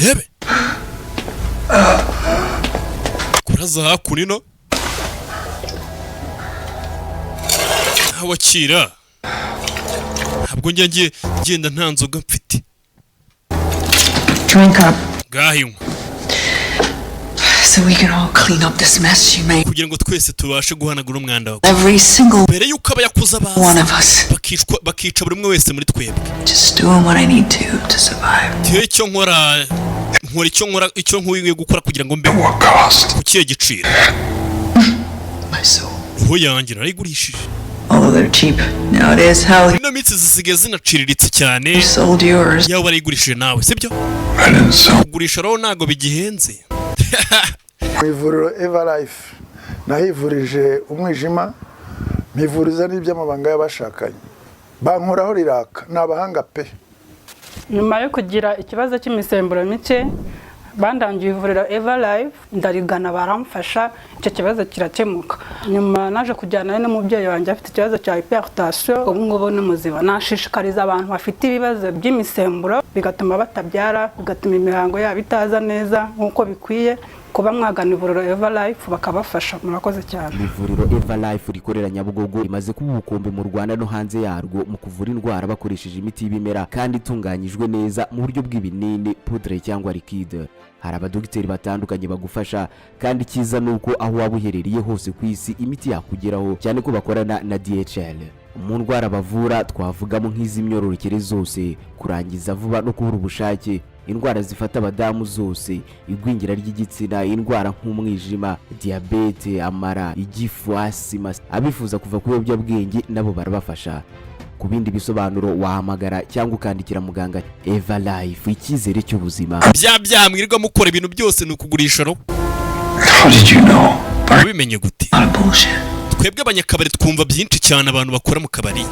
Rebe kuraza hakuno ino nawe akira. Ntabwo njya ngiye ngenda nta nzoga mfite. Drink up Ngahinywa so we can all clean up this mess you made. kugira ngo twese tubashe guhanagura umwanda wawe. Every single Mbere y'uko abayakuza baza one of us. bakicwa, bakica buri umwe wese muri twebwe. Just doing what I need to survive. Njyewe icyo nkora, nkora icyo nkora, icyo nkwiye gukora kugira ngo mbeho. Ku kihe giciro? My soul. Roho yanjye narayigurishije. Although they're cheap nowadays, hell, Ino minsi zisigaye zinaciriritse cyane. you sold yours. Yaba warayigurishije nawe, sibyo? Kugurisha roho ntabwo bigihenze. Mu ivuriro Eva Life nahivurije umwijima, mpivuriza n'iby'amabanga y'abashakanye, bankoraho riraka. Ni abahanga pe. Nyuma yo kugira ikibazo cy'imisemburo mike, bandangiye ivuriro Eva Life, ndarigana baramfasha, icyo kibazo kirakemuka. Nyuma naje kujyanayo n'umubyeyi wanjye afite ikibazo cya hypertension, ubu ngubu ni muzima. Nashishikariza abantu bafite ibibazo by'imisemburo bigatuma batabyara, bigatuma imihango yabo itaza neza nk'uko bikwiye, kuba mwagana ivuriro Eva Life bakabafasha. Murakoze cyane. Ivuriro Eva Life rikorera Nyabugogo rimaze kuba ubukombe mu Rwanda no hanze yarwo mu kuvura indwara bakoresheje imiti y'ibimera kandi itunganyijwe neza mu buryo bw'ibinini, poudre cyangwa liquide. Hari abadogiteri batandukanye bagufasha, kandi icyiza ni uko aho waba uherereye hose ku isi imiti yakugeraho, cyane ko bakorana na DHL. Mu ndwara bavura twavugamo nk'iz'imyororokere zose, kurangiza vuba no kubura ubushake, indwara zifata abadamu zose, igwingira ry'igitsina, indwara nk'umwijima, diyabete, amara, igifu, asima. Abifuza kuva ku biyobyabwenge nabo barabafasha. Ku bindi bisobanuro wahamagara cyangwa ukandikira muganga. Eva Life, icyizere cy'ubuzima. Bya byaha mwirirwa mukora, ibintu byose ni ukugurisha roho. How did you know? Wabimenye gute? Twebwe abanyakabari twumva byinshi cyane abantu bakora mu kabari.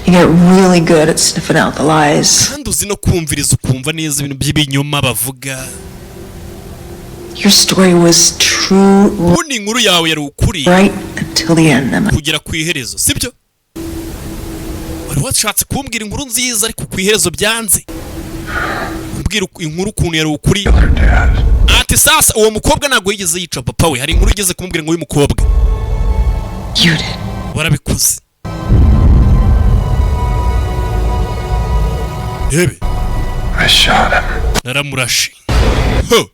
You get really good at sniffing out the lies. Kandi uzi no kumviriza, ukumva neza ibintu by'ibinyoma bavuga. Your story was true Ubundi inkuru yawe yari ukuri right until the end. Emma. kugera ku iherezo, sibyo? Wari washatse kumbwira inkuru nziza, ariko ku iherezo byanze kumbwira inkuru ukuntu yari ukuri. Ati sasa uwo mukobwa ntabwo yigeze yica papa we. Hari inkuru igeze kumubwira ngo uyu mukobwa You did. warabikoze. Rebe. I shot him. Naramurashe. Ho!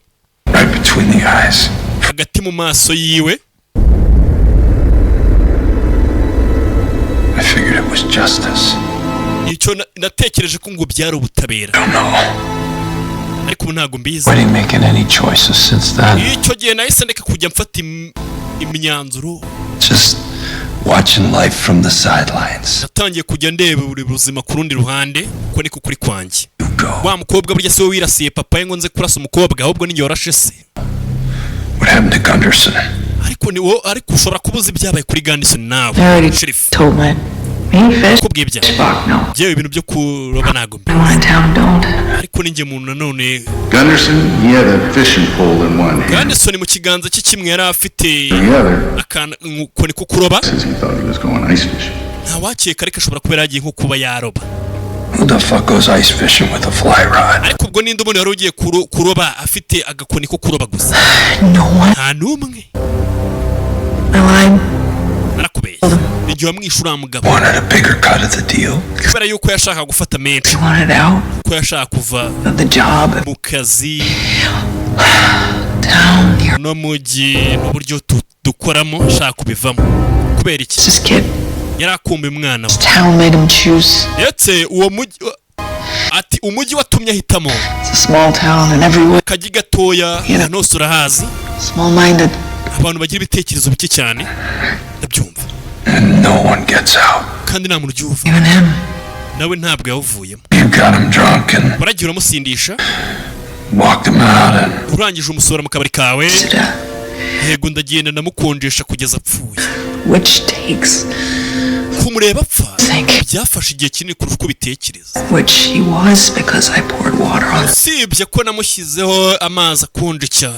Right between the eyes. Hagati mu maso yiwe. I figured it was justice. Icyo natekereje ko ngo byari ubutabera. Ariko ubu ntabwo mbizi. Already making any choices since then. Icyo gihe nahise ndeka kujya mfata imyanzuro. Just watching life from the sidelines. Natangiye kujya ndeba buri buzima ku rundi ruhande, kuko niko kuri kwanjye. Wa mukobwa burya si we wirasiye papa we ngo nze kurasa umukobwa, ahubwo ninjye warashe se. What happened to Gunderson? Ariko ni wowe, ariko ushobora kuba uzi ibyabaye kuri Gunderson nawe. I already Sheriff told my main fish. Kubwiye ibya Fuck no. Yewe, ibintu byo kuroba ntabwo mbi. I want in town don't. Ariko ninjye muntu nanone. Gunderson, he had a fishing pole in one hand. Gunderson mu kiganza cye kimwe yari afite The other, akantu ko kuroba. says he thought he was going ice fishing. Ntawakeka, ariko ashobora kuba yaragiye nko kuba yaroba. Who the fuck goes ice fishing with a fly rod? Ariko ubwo ninde ubundi wari ugiye kuroba afite agakoni ko kuroba gusa? No one. Nta n'umwe. I lied. Narakubeshye, igihe wamwishe uriya mugabo. Wanted a bigger cut of the deal. Kubera yuko yashakaga gufata menshi. He wanted out Ko yashaka kuva of the job. mu kazi. Town. Here. No mujyi n'uburyo dukoramo, ashaka kubivamo. Kubera iki? This kid. Yari akumbuye umwana we. This town made him choose. Ndetse uwo mujyi, ati umujyi watumye ahitamo. It's a small town and everywhere. Akajyi gatoya, ahantu hose urahazi. Small minded. Abantu bagira ibitekerezo bike cyane, ndabyumva. And no one gets out. Kandi nta muntu ujya uwuvamo. Even him. Nawe ntabwo yawuvuyemo. You got him drunk and Waragiye uramusindisha, walked him out and urangije umusohora mu kabari kawe. Yego, ndagenda ndamukonjesha kugeza apfuye. Which takes Kumureba apfa byafashe igihe kinini kurusha uko ubitekereza. Which he was because I poured water on him. Usibye ko namushyizeho amazi akonje cyane.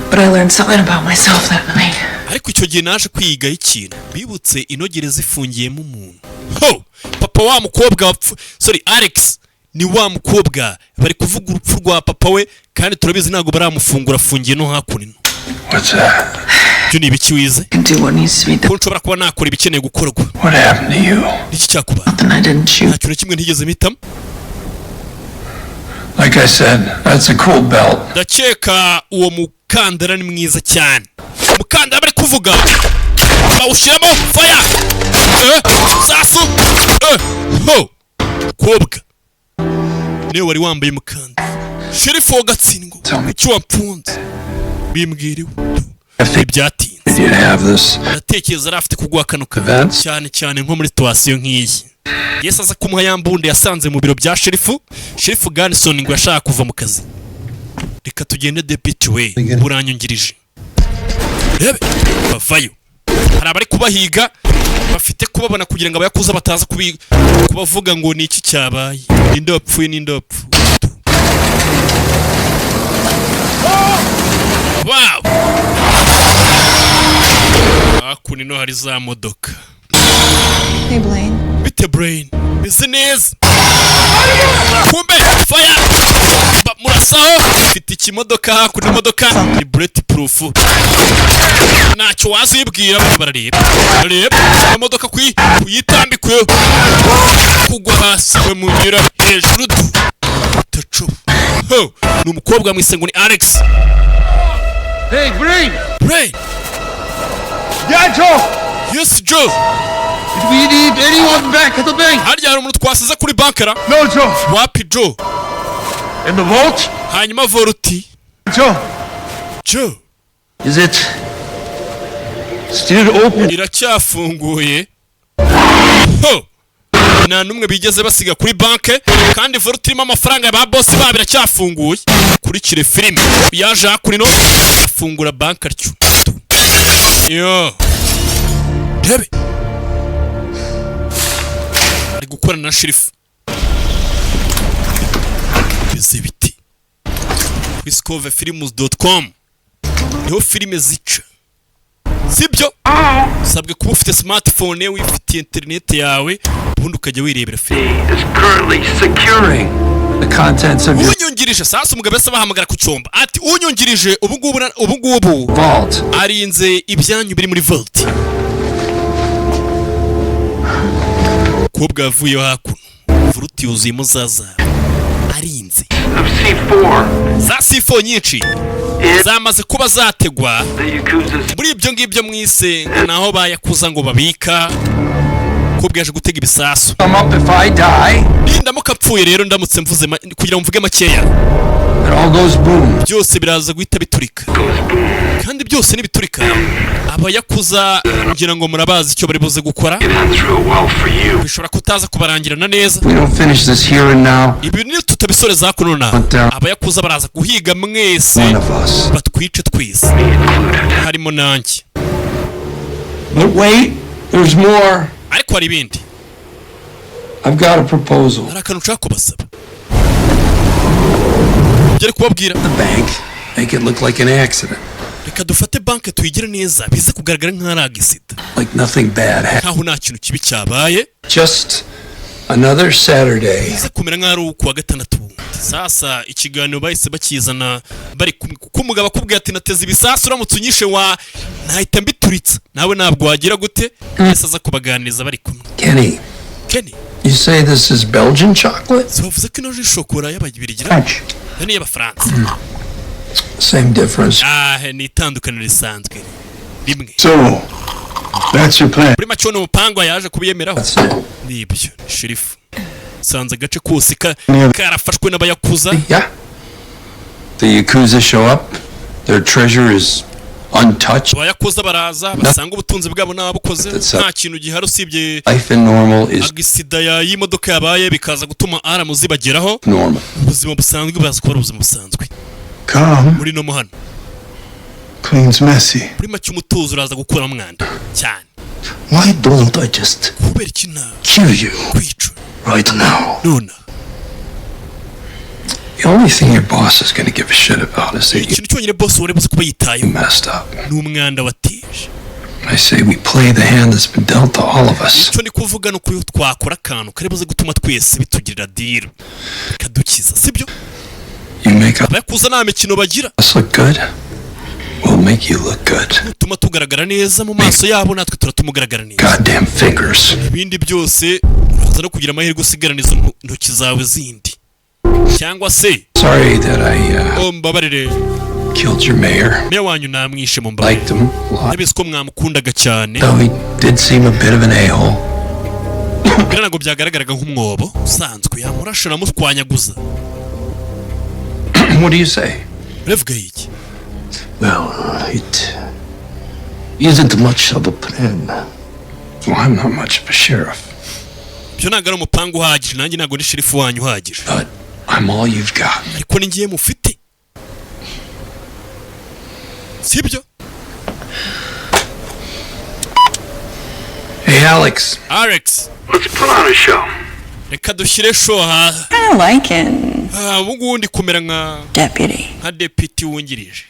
But I learned something about myself that night. Ariko icyo gihe naje kwigaho ikintu. Bibutse ino gereza ifungiyemo umuntu. Ho papa wa mukobwa wapfu, sorry, Alex ni wa mukobwa, bari kuvuga urupfu rwa papa we, kandi turabizi ntabwo baramufungura, afungiye no hakuno. What's that? Ibyo ni ibiki wize? Can do what needs to be done. Ko nshobora kuba nakora ibikeneye gukorwa. What happened to you? Iki cyakuba? Nothing I didn't shoot. Nta kintu na kimwe ntigeze mpitamo. Like I said, that's a cool belt. Ndakeka uwo mukandara ni mwiza cyane. Umukandara bari kuvuga bawushyiramo faya, sasu, ho kobwa niwe wari wambaye umukandara. Sheriff wa gatsindwa, kuki wamfunze? Bimbwiriwe ntibyatinze. You'd have this. Ndatekereza yari afite kuguha kano kantu, cyane cyane nko muri situation nk'iyi. Yesu aza kumuha ya mbunda yasanze mu biro bya sheriff. Sheriff Garrison ngo yashaka kuva mu kazi. Reka tugende, deputy we buranyungirije. Rebe bavayo, hari abari kubahiga, bafite kubabona kugira ngo abayakuza bataza kubavuga ngo ni iki cyabaye, ninde wapfuye, ninde wapfuye. Wow, hakuno ino hari za modoka. Hey, Blaine. Bite Brain, meze neza. Kumbe fire murasaho, mfite ikimodoka hakuno, imodoka ni bullet proof, ntacyo wazibwira. Barareba, barareba imodoka kuyitambika kugwa hasi, we munyura hejuru du taco. Ho ni umukobwa mwise ngo ni Alex. Hey, Brain! Brain! Yeah, Joe! Yes, Joe! Did we leave anyone back at the bank? Harya hari umuntu twasize kuri bankera? No, Joe! Wapi, Joe. In the vault? Hanyuma vault? Joe! Joe! Is it still open? Iracyafunguye. Ho nta n'umwe bigeze basiga kuri banke, kandi vault irimo amafaranga ya ba boss babo iracyafunguye. Kurikire filime, yaje hakuno afungura banke atyo. Yo rebe, ari gukorana na sheriff. Bize biti kwiscovefilms.com niho filime zica, sibyo? Usabwe kuba ufite smartphone, wifitiye interineti yawe, ubundi ukajya wirebera filime. Is currently securing the contents of your Unyungirije sasa, umugabo yahise abahamagara ku cyomba, ati unyungirije ubu ngubu ubu ngubu vault. Arinze ibyanyu biri muri vault. Umukobwa yavuye hakuno, vault yuzuyemo za zahabu arinze. Of C4 Za C4 nyinshi zamaze kuba zategwa the Yakuza's muri ibyo ngibyo mwise ngo naho bayakuza ngo babika Umukobwa yaje gutega ibisasu. Come up if I die. Nindamuka apfuye rero, ndamutse mvuze kugira ngo mvuge makeya, It all goes boom. byose biraza guhita biturika, kandi byose nibiturika, abayakuza ngira ngo murabazi icyo bari buze gukora. Bishobora kutaza kubarangirana neza. If we don't finish this here and now, Ibi niyo tutabisoreza hakuno na abayakuza baraza guhiga mwese, one of us. batwice twese, harimo nanjye. But wait, there's more. Ariko hari ibindi. I've got a proposal. Hari akantu nshaka kubasaba, ibyo ari kubabwira. The bank, make it look like an accident. Reka dufate banki tuyigire neza, bize kugaragara nk'aho ari accident, Like nothing bad happened. nkaho nta kintu kibi cyabaye. Just another Saturday. Bize kumera nk'aho ari ukuwa gatandatu wundi. Sasa ikiganiro bahise bakizana bari kumwe, kuko umugabo akubwiye ati: "Nateze ibisasu, uramutse unyishe wa nahita mbituritsa," nawe ntabwo wagira gute. Yahise aza kubaganiriza bari kumwe. Kenny, Kenny, you say this is Belgian chocolate? Si bavuze ko ino ari shokora y'Ababirigi? French. Iyo ni iy'Abafaransa. Same difference. Ah, ni itandukaniro risanzwe rimwe. So, that's your plan. Muri make ni umupango yaje kubiyemeraho. Nibyo, sheriff sanze agace kose karafashwe n'abayakuza. Yeah. The Yakuza show up. Their treasure is untouched. Abayakuza baraza basanga ubutunzi bwabo n'ababukoze nta kintu gihari usibye Life in normal is accident y'imodoka yabaye, bikaza gutuma aramu zibageraho. normal. Ubuzima busanzwe buraza kuba ari ubuzima busanzwe. Calm Muri no hano cleans messy. Muri make umutuzo uraza gukuramo umwanda cyane. Why don't I just Kubera iki nta kill you kwica right now? Nona. The only thing your boss is going to give a shit about is that you Ikintu cyonyine boss wari buze kuba yitayeho messed up. ni umwanda wateje. I say we play the hand that's been dealt to all of us. Icyo ndi kuvuga ni uko twakora akantu kari buze gutuma twese bitugirira deal, kadukiza, sibyo? You make Abayakuza nta mikino bagira. us look good, we'll make you look good. Nutuma tugaragara neza mu maso yabo, natwe turatuma ugaragara neza. Goddamn fingers. Ibindi byose uraza no kugira amahirwe usigarana izo ntoki zawe zindi, cyangwa se Sorry that I Oh, mbabarire. killed your mayor. Meya wanyu namwishe, mu mbabarire. Liked him a lot. Ndabizi ko mwamukundaga cyane. Though he did seem a bit of an a-hole. Biriya ntabwo byagaragaraga nk'umwobo usanzwe yamurasha aramutwanyaguza. What do you say? Uravuga iki? Well, it isn't much of a plan. Well, I'm not much of a sheriff. Ibyo ntabwo ari umupangu uhagije, nanjye ntabwo ndi sheriff wanyu uhagije. But I'm all you've got. Ariko ni ngiye mufite, sibyo? Hey, Alex. Alex. Let's put on a show. Reka dushyire show ha. Kind of like it. Ah, ubu ngubu ndi kumera nka Deputy. nka deputy wungirije.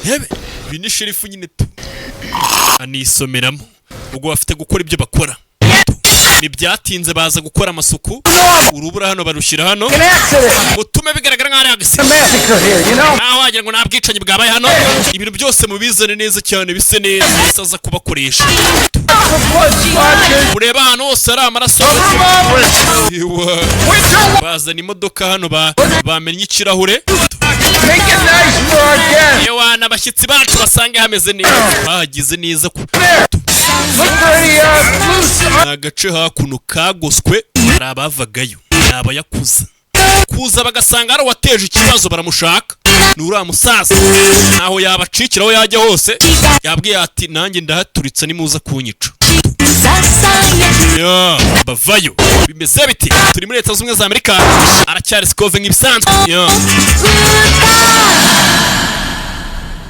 Hebe ibi ni sheriff nyine tu anisomeramo, ubwo bafite gukora ibyo bakora. Ntibyatinze baza gukora amasuku, urubura hano barushyira hano, mutume bigaragara nk'aho ari accident, nkaho wagira ngo nta bwicanyi bwabaye hano. Ibintu byose mubizane neza cyane, bise neza. Yahise aza kubakoresha, ureba ahantu hose hari amaraso. Iwa. Bazana imodoka hano, bamennye ikirahure. Yewana, abashyitsi bacu basange hameze neza, bahagize neza ku ni agace hakuno kagoswe. Hari abavagayo, ni abayakuza, kuza bagasanga hari uwateje ikibazo, baramushaka, ni uriya musaza. Ntaho yabacikira, aho yajya hose yabwiye ati: "Nanjye ndahaturitse nimuza kunyica." Ya, bavayo bimeze biti. Turi muri Leta Zunze Ubumwe za Amerika, aracyari Sikove nk'ibisanzwe. Ya.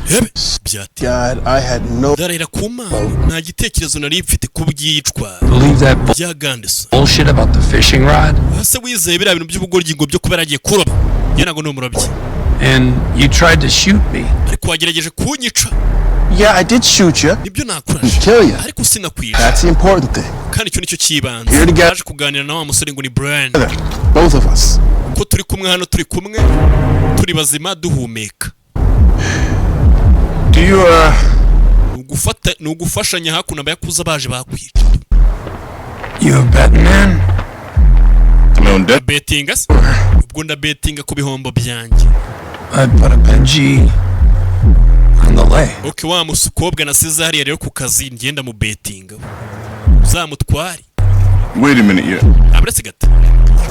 Hebe byati. God, I had no Ndarahira ku Mana, nta gitekerezo nari mfite ku bw'iyicwa Believe that bya Gandison. bullshit about the fishing rod? Ese wizeye biriya bintu by'ubugoryi ngo byo kuba yaragiye kuroba? Njye ntabwo ni umurobyi. And you tried to shoot me. Ariko wagerageje kunyica. Yeah, I did shoot you. Nibyo, nakurashe. Kill you. Ariko sinakwica. That's the important thing. Kandi icyo nicyo cy'ibanze. Here together. Yaje kuganira na wa musore ngo ni Brian. Both of us. Ko turi kumwe hano, turi kumwe, turi bazima, duhumeka. Do you, Ni ugufata, ni ugufashanya hakuno, abayakuza baje bakwica. You a betting man? Betinga se? Ubwo ndabetinga ku bihombo byanjye. I put a Benji on the lay. Ok, wa musukobwa nasize hariya rero ku kazi, ngenda mu betinga uzamutware. Wait a minute, you Aburetse gato.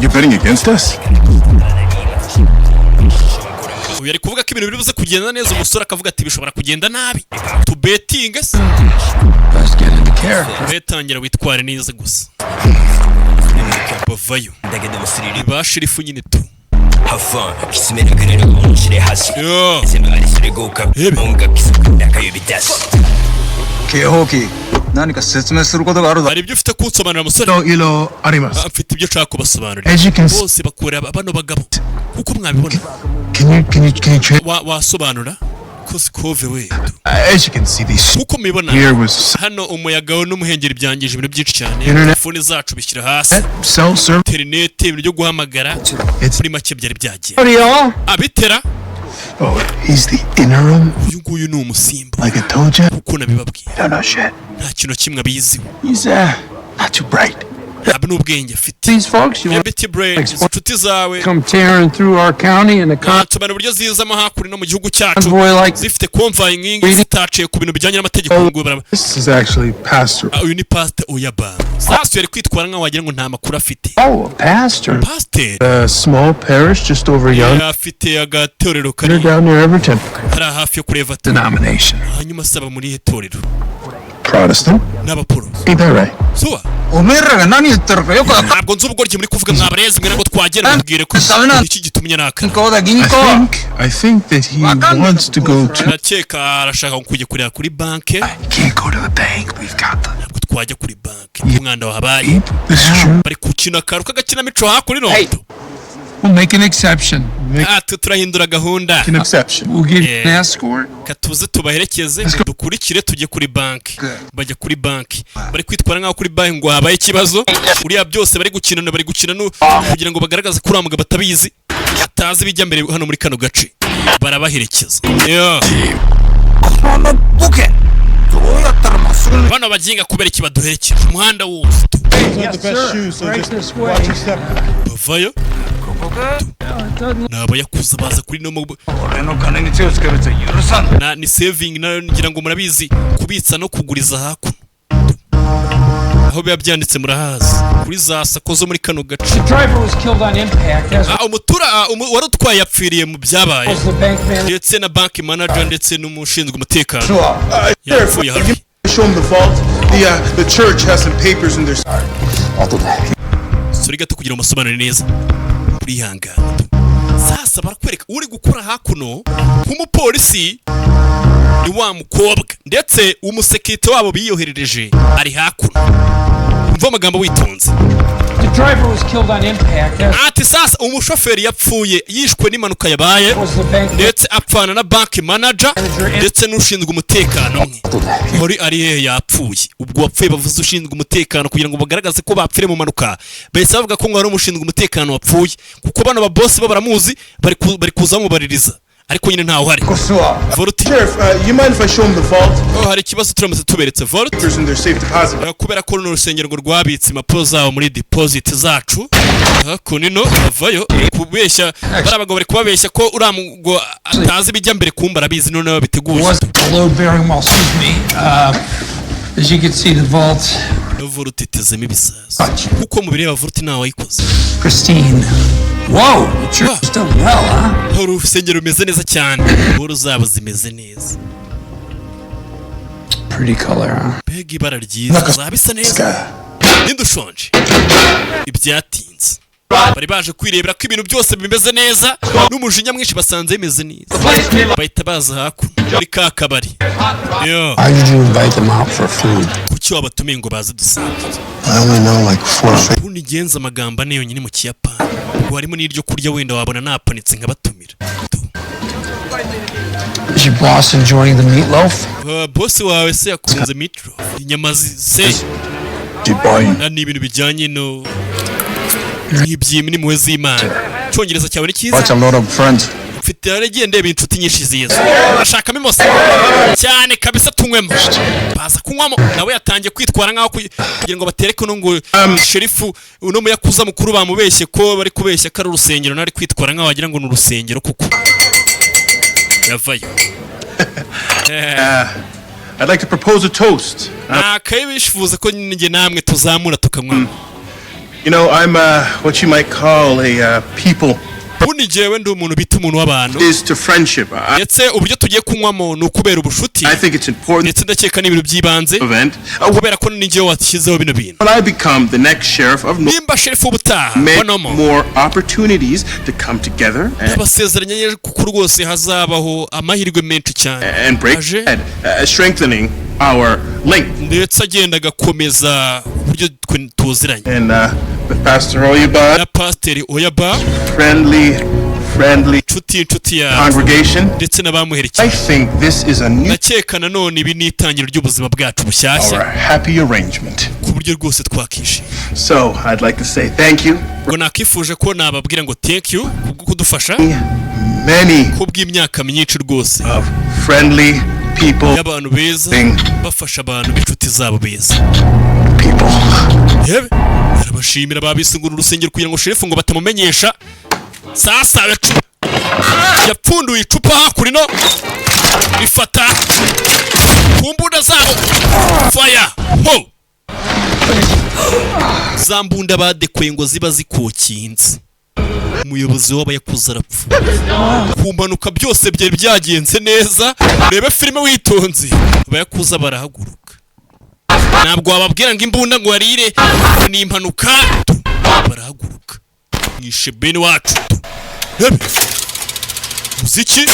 You're betting against us? Uyu ari kuvuga ko ibintu biri buze kugenda neza, umusore akavuga ati bishobora kugenda nabi. Tubetinge se? Best get into character. Wetangira witware neza gusa. Bavayo ba sheriff nyine tu. ハファンきつめなくれる面白い箸全部ありする豪華音楽規則中指出し警報器何か説明することがあるだ Hari ibyo ufite kunsobanurira, musore? 色あります。 Ah, mfite ibyo nshaka kubasobanurira. As you can see- Bose bakura bano bagabo kuko mwabibona. Can you Wasobanura Kosikove we? As you can see, these Kuko mubibona here was hano, umuyaga n'umuhengeri byangije ibintu byinshi cyane. Internet- Telefone zacu bishyira hasi, cell service. Interineti, ibintu byo guhamagara, muri make byari byagiye. Howdy, y'all. Abitera. Oh, he's the interim. Uyu nguyu ni umusimba. Like I told you. Kuko nabibabwiye. Don't know shit. Nta kintu na kimwe abiziho. He's not too bright. Ntabwo n'ubwenge afite. These folks, you want Ebiti Brain, izo nshuti zawe come tearing through our county in a nsobanura uburyo zizamo hakuno no mu gihugu cyacu convoy like zifite convoy nk'ingi zitaciye ku bintu bijyanye n'amategeko ngo This is actually Pastor. Ah, uyu ni Pastor Oyaba. Sasu yari kwitwara nk'aho wagira ngo nta makuru afite. Oh, a pastor. Pastor. A small parish just over yonder. Afite agatorero kari Down near Everton. hari hafi yo kuri Everton. Denomination. Hanyuma asaba muri ihe torero? Protestant. N'abaporo. Ain't that right? Suwa. おめえらが何言ってるかよくわか Ntabwo nzi ubugoryi muri kuvuga, mwabarezi mwe, ntabwo twagera mubwire ko iki gitumye nakara. I think that he wants to go to. Ndakeka arashaka kujya kureba kuri banke. Can't go to the bank. We've got the. Ntabwo twajya kuri banke, umwanda wahabaye. This is true. Bari gukina akaru k'agakinamico hakuno. We'll make an exception. Ah, turahindura gahunda. An exception. We'll give you an escort. Katuze tubaherekeze, dukurikire tujye kuri banki. Bajya kuri banki, bari kwitwara nk'aho kuri banki ngo habaye ikibazo. Uriya byose bari gukina, bari gukina no kugira ngo bagaragaze ko uriya mugabo atabizi, atazi ibijya mbere hano muri kano gace. Barabaherekeza. Yeah. Bano baginga kubera iki baduherekeje umuhanda wose? Bavayo ni abayakuza baza kuri no 俺の金に手をつけると許さん Na ni saving nayo ngira ngo murabizi, kubitsa no kuguriza hakuno aho biba byanditse murahazi, kuri za SACCO zo muri kano gace. The driver was killed on impact, as Ah, umutura ah, wari utwaye yapfiriye mu byabaye, was the bank manager. Ndetse na banki manager ndetse n'umushinzwe umutekano yapfuye hafi. Show him the vault. The church has some papers in their. Sori gato kugira ngo musobanure neza, urihangana. Sasa barakwereka uri gukora hakuno nk'umupolisi ni wa mukobwa, ndetse umusekirite wabo biyoherereje ari hakuno. Umva amagambo witonze. The driver was killed on impact, as Ati sasa umushoferi yapfuye yishwe n'impanuka yabaye, was the bank ndetse apfana na banki manager ndetse n'ushinzwe umutekano umwe. Hori ari hehe? Yapfuye. Ubwo wapfuye bavuze ushinzwe umutekano kugira ngo bagaragaze ko bapfire mu mpanuka. Bahise bavuga ko ngo hari umushinzwe umutekano wapfuye, kuko bano ba boss bo baramuzi, bari kuza bamubaririza, ariko nyine ntawe uhari. Vault. Sheriff, you mind if I show him the vault? Oh, hari ikibazo turamutse tuberetse vault? Papers in their safe deposit. Kubera ko runo rusengero ngo rwabitse impapuro zabo muri deposit zacu hakuno ino. Bavayo kubeshya bari abagabo, bari kubabeshya ko uriya ngo atazi ibijya mbere, kumba arabizi noneho babiteguye. Wasn't a load bearing wall. Excuse me. As you can see, the vault No vault itezemo ibisasu kuko mubireba, vault ntawe wayikoze. pristine. Whoa, the church is done well, huh? Uru rusengero rumeze neza cyane, boro zabo zimeze neza. Pretty color, huh? Mbega ibara ryiza, zaba bisa neza. Ninde ushonje? Ibyatinze bari baje kwirebera ko ibintu byose bimeze neza, n'umujinya mwinshi basanze bimeze neza, bahita baza hakuno muri ka kabari. Yo. Why did you invite them out for food? Kuki wabatumiye ngo baze dusange? I only know like four Ubundi ngenza amagambo ane yonyine mu Kiyapani, ubwo harimo n'iryo kurya, wenda wabona napanitse nkabatumira. Is your boss enjoying the meatloaf? Boss wawe se yakunze meatloaf, inyama se? Dubai. Ni ibintu bijyanye no nk'ibyimi n'impuhwe z'Imana. Icyongereza cyawe ni cyiza. Watch a lot of friends. Mfite yaragiye ndeba inshuti nyinshi ziza. Ashakamo imoso cyane kabisa, tunywemo. Baza kunywamo, nawe yatangiye kwitwara nk'aho kugira ngo batereke uno ngo sheriff uno muyakuza mukuru bamubeshye ko bari kubeshya ko ari urusengero, nawe ari kwitwara nk'aho wagira ngo ni urusengero kuko yavayo. I'd like to propose a toast. Nakabishifuza ko njye namwe tuzamura tukanywa. You know, I'm what you might call a people Ubundi njyewe ndi umuntu bita umuntu w'abantu. Is to friendship. Ndetse uburyo tugiye kunywamo ni ukubera ubushuti. I think it's important Ndetse ndakeka n'ibintu by'ibanze event. Kubera ko ni njyewe washyizeho bino bintu. When I become the next sheriff of North, Nimba sheriff w'ubutaha make wa more opportunities to come together and, Ndabasezeranye kuko rwose hazabaho amahirwe menshi cyane and break Aje. bread, strengthening our link. Ndetse agenda agakomeza uburyo twe tuziranye. And with Pastor Oyaba, Na Pasiteri Oyaba, friendly, friendly inshuti yawe congregation. Ndetse n'abamuherekeje. I think this is a new Ndakeka nanone ibi ni itangiro ry'ubuzima bwacu bushyashya our happy arrangement. ku buryo rwose twakishima. So I'd like to say thank you Ngo nakifuje ko nababwira ngo thank you kubwo kudufasha many kubw'imyaka myinshi rwose of friendly people y'abantu beza bafasha abantu b'inshuti zabo beza. People. Yewe, arabashimira babisungura urusengero kugira ngo shefu ngo batamumenyesha. Sasa yapfunduye icupa hakurino rifata ku mbunda zabo. Fire ho! Za mbunda badekuye ngo ziba zikokinze. Umuyobozi w'abayakuza arapfuye ku mpanuka. Byose byari byagenze neza. Urebe filime witonze. Abayakuza barahaguruka, ntabwo wababwira ngo imbunda ngo warire ni impanuka. Barahaguruka, mwishe bene wacu. Rebe muziki,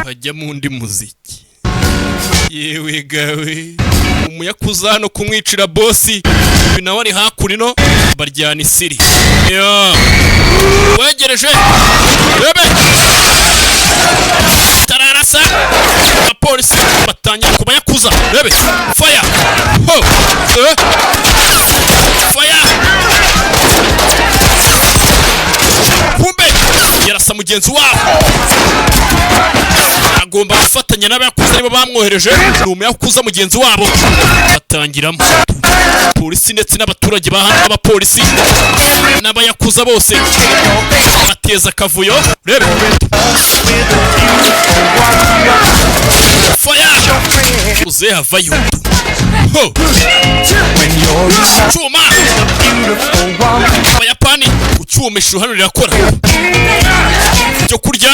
hajyamo undi muziki. Yewe gawe, umuyakuza hano kumwicira bosi, uyu nawe ari hakurino baryana isiri. Yo wegereje, rebe tararasa. Abapolisi batangira kubayakuza. Rebe fire ho, eh. Fire! Kumbe yarasa mugenzi wabo. Agomba gufatanya n'abayakuza, nibo bamwohereje. Ni umuyakuza mugenzi wabo. Batangiramo polisi ndetse n'abaturage ba hano, abapolisi n'abayakuza bose bateza akavuyo. Rebe fire, uze havayo ho cyuma. Abayapani ucyumisha hano rirakora ibyo kurya.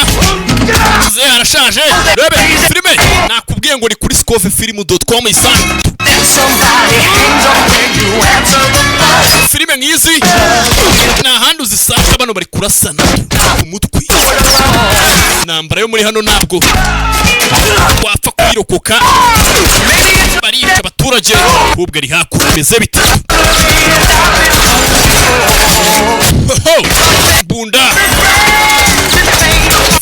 Uze arashaje. Rebe filime, nakubwiye ngo ni kuri scovefilm.com. Isanga filime nk'izi nta handi uzisanga. Bano bari kurasana ku mutwe. Intambara yo muri hano ntabwo wapfa kuyirokoka. Barica abaturage. Ahubwo ari hakurya, bimeze bite? Ho! Bunda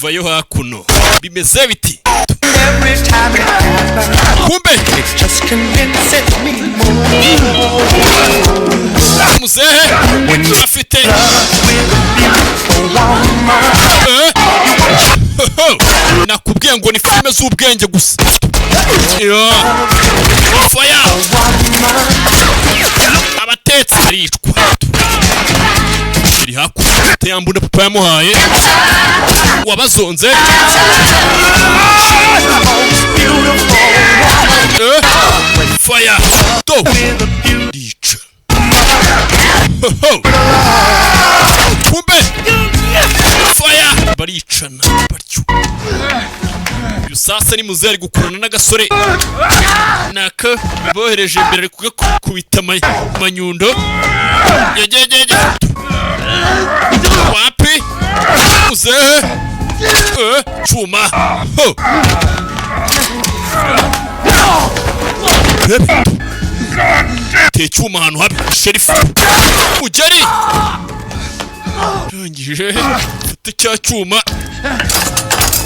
vayo hakuno, bimeze biti? Kumbe muzehe afite. Eh? Ho! Nakubwiye ngo ni filime z'ubwenge gusa. Yo. Fire! Abatetsi baricwa. Iri hakurya yambunda papa yamuhaye wabazonze. Eh? Fire do rica. Ho, ho. Kumbe fire, baricana batyo. Uyu sasa ni muzehe, ari gukurana n'agasore naka bohereje imbere, ari kugakubita amanyundo. Yegegege, wapi muzehe? Eh, cuma ho. Rebe. Teye icyuma ahantu habi. Sheriff ugeri rangije fata cya cyuma,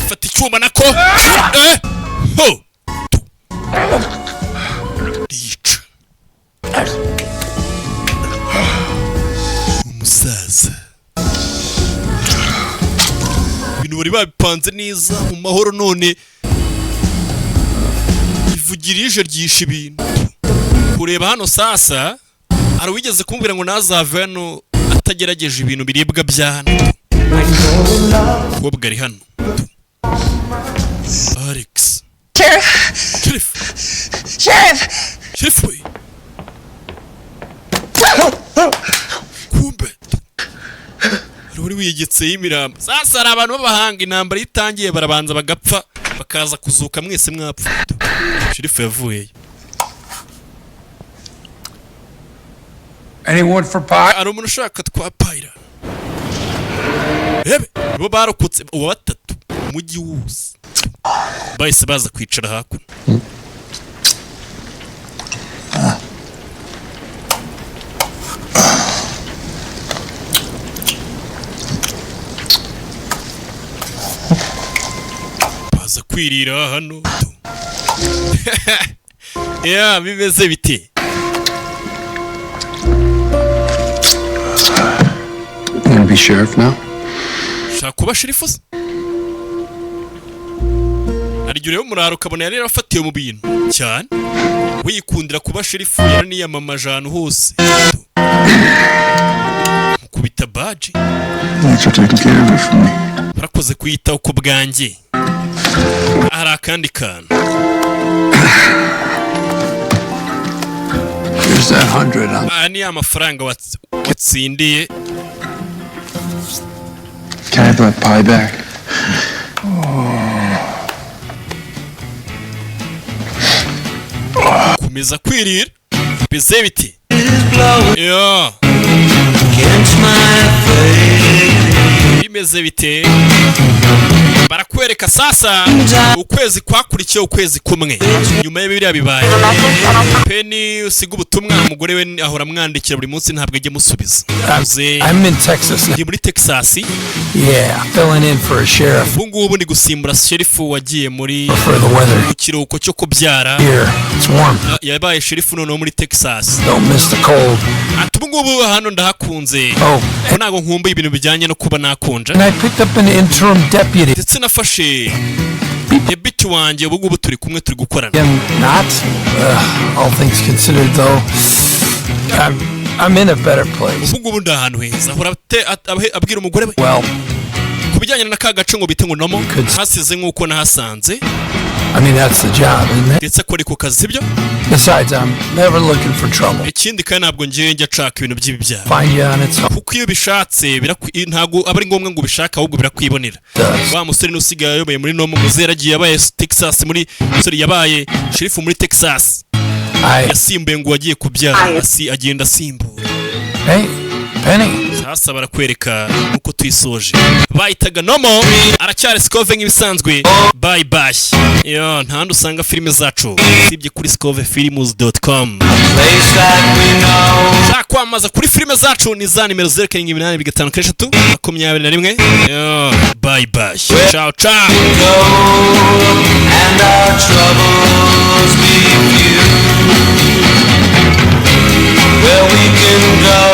fata icyuma nako. Eh ho, rica umusaza. Ibintu bari babipanze neza mu mahoro, none ivugirije ryishe ibintu. Kureba hano sasa, hari uwigeze kumbwira ngo ntazave hano atagerageje ibintu biribwa bya hano. Umukobwa ari hano, Alex. Sheriff! Sheriff! Sheriff! Sheriff we! Kumbe hari uri wigetseho imirambo. Sasa hari abantu b'abahanga, intambara iyo itangiye barabanza bagapfa, bakaza kuzuka mwese mwapfa. Sheriff yavuyeyo. Any word for pie? Hari umuntu ushaka twa payira? Rebe bo barokotse uwa batatu, umujyi wose bahise baza kwicara hakuno. Baza kwirira hano. Ya bimeze bite? You gonna be sheriff now? Ushaka kuba sheriff se? Hari igihe ureba umuraro ukabona yari yarafatiwe mu bintu cyane, wikundira kuba sheriff, yaraniyamamaje ahantu hose, mukubita badge. Thanks for taking care of it for me. Warakoze kuyitaho ku bwanjye. Hari akandi kantu. Here's that 100 on. Aya ni amafaranga watsindiye. Can I have that pie back? Komeza kwirira. Bize biti ya bimeze bite? Barakwereka sasa ukwezi kwakurikiye, ukwezi kumwe nyuma y'ibiriya bibaye. Penny usiga ubutumwa, umugore we ahora amwandikira buri munsi, ntabwo ajya amusubiza. Uze I'm in Texas now. Ndi muri Texas. Yeah, filling in for a sheriff. Ubu ngubu ni gusimbura sheriff wagiye muri For the weather. mu kiruhuko cyo kubyara. Here, it's warm. Yabaye sheriff noneho muri Texas. Don't miss the cold. Ati ubu ngubu hano ndahakunze, Oh. ko ntabwo nkumbuye ibintu bijyanye no kuba nakonja. And I picked up an interim deputy. Ndetse nafashe deputy wanjye, ubu ngubu turi kumwe, turi gukorana. And not, all things considered though, I'm in a better place. Ubu ngubu ndi ahantu heza. Ahora abwira umugore we. Well, ku bijyanye na ka gace ngo bite ngo Normal, hasize nk'uko nahasanze. I mean, that's the job, isn't it? Ndetse akora ku kazi sibyo? Besides, I'm never looking for trouble. Ikindi kandi ntabwo ngiye njya nshaka ibintu by'ibi byaha. Find you on its own. Kuko iyo ubishatse ntabwo aba ari ngombwa ngo ubishake, ahubwo birakwibonera. Wa musore n'usigaye ayoboye muri Normal, muzera agiye yabaye Texas muri, sorry, yabaye sheriff muri Texas. Yasimbuye ngo wagiye kubyara, asi agenda asimbura. Hey, Penny. Sasa barakwereka uko tuyisoje. Bayitaga Normal, aracyari Scove nk'ibisanzwe. Bye bye. Yo, nta handi usanga filime zacu usibye kuri scovefilms.com. Ushaka kwamamaza kuri filime zacu ni za nimero 0785 21. Yo, bye bye. Ciao ciao. And our troubles be few. Where we can go.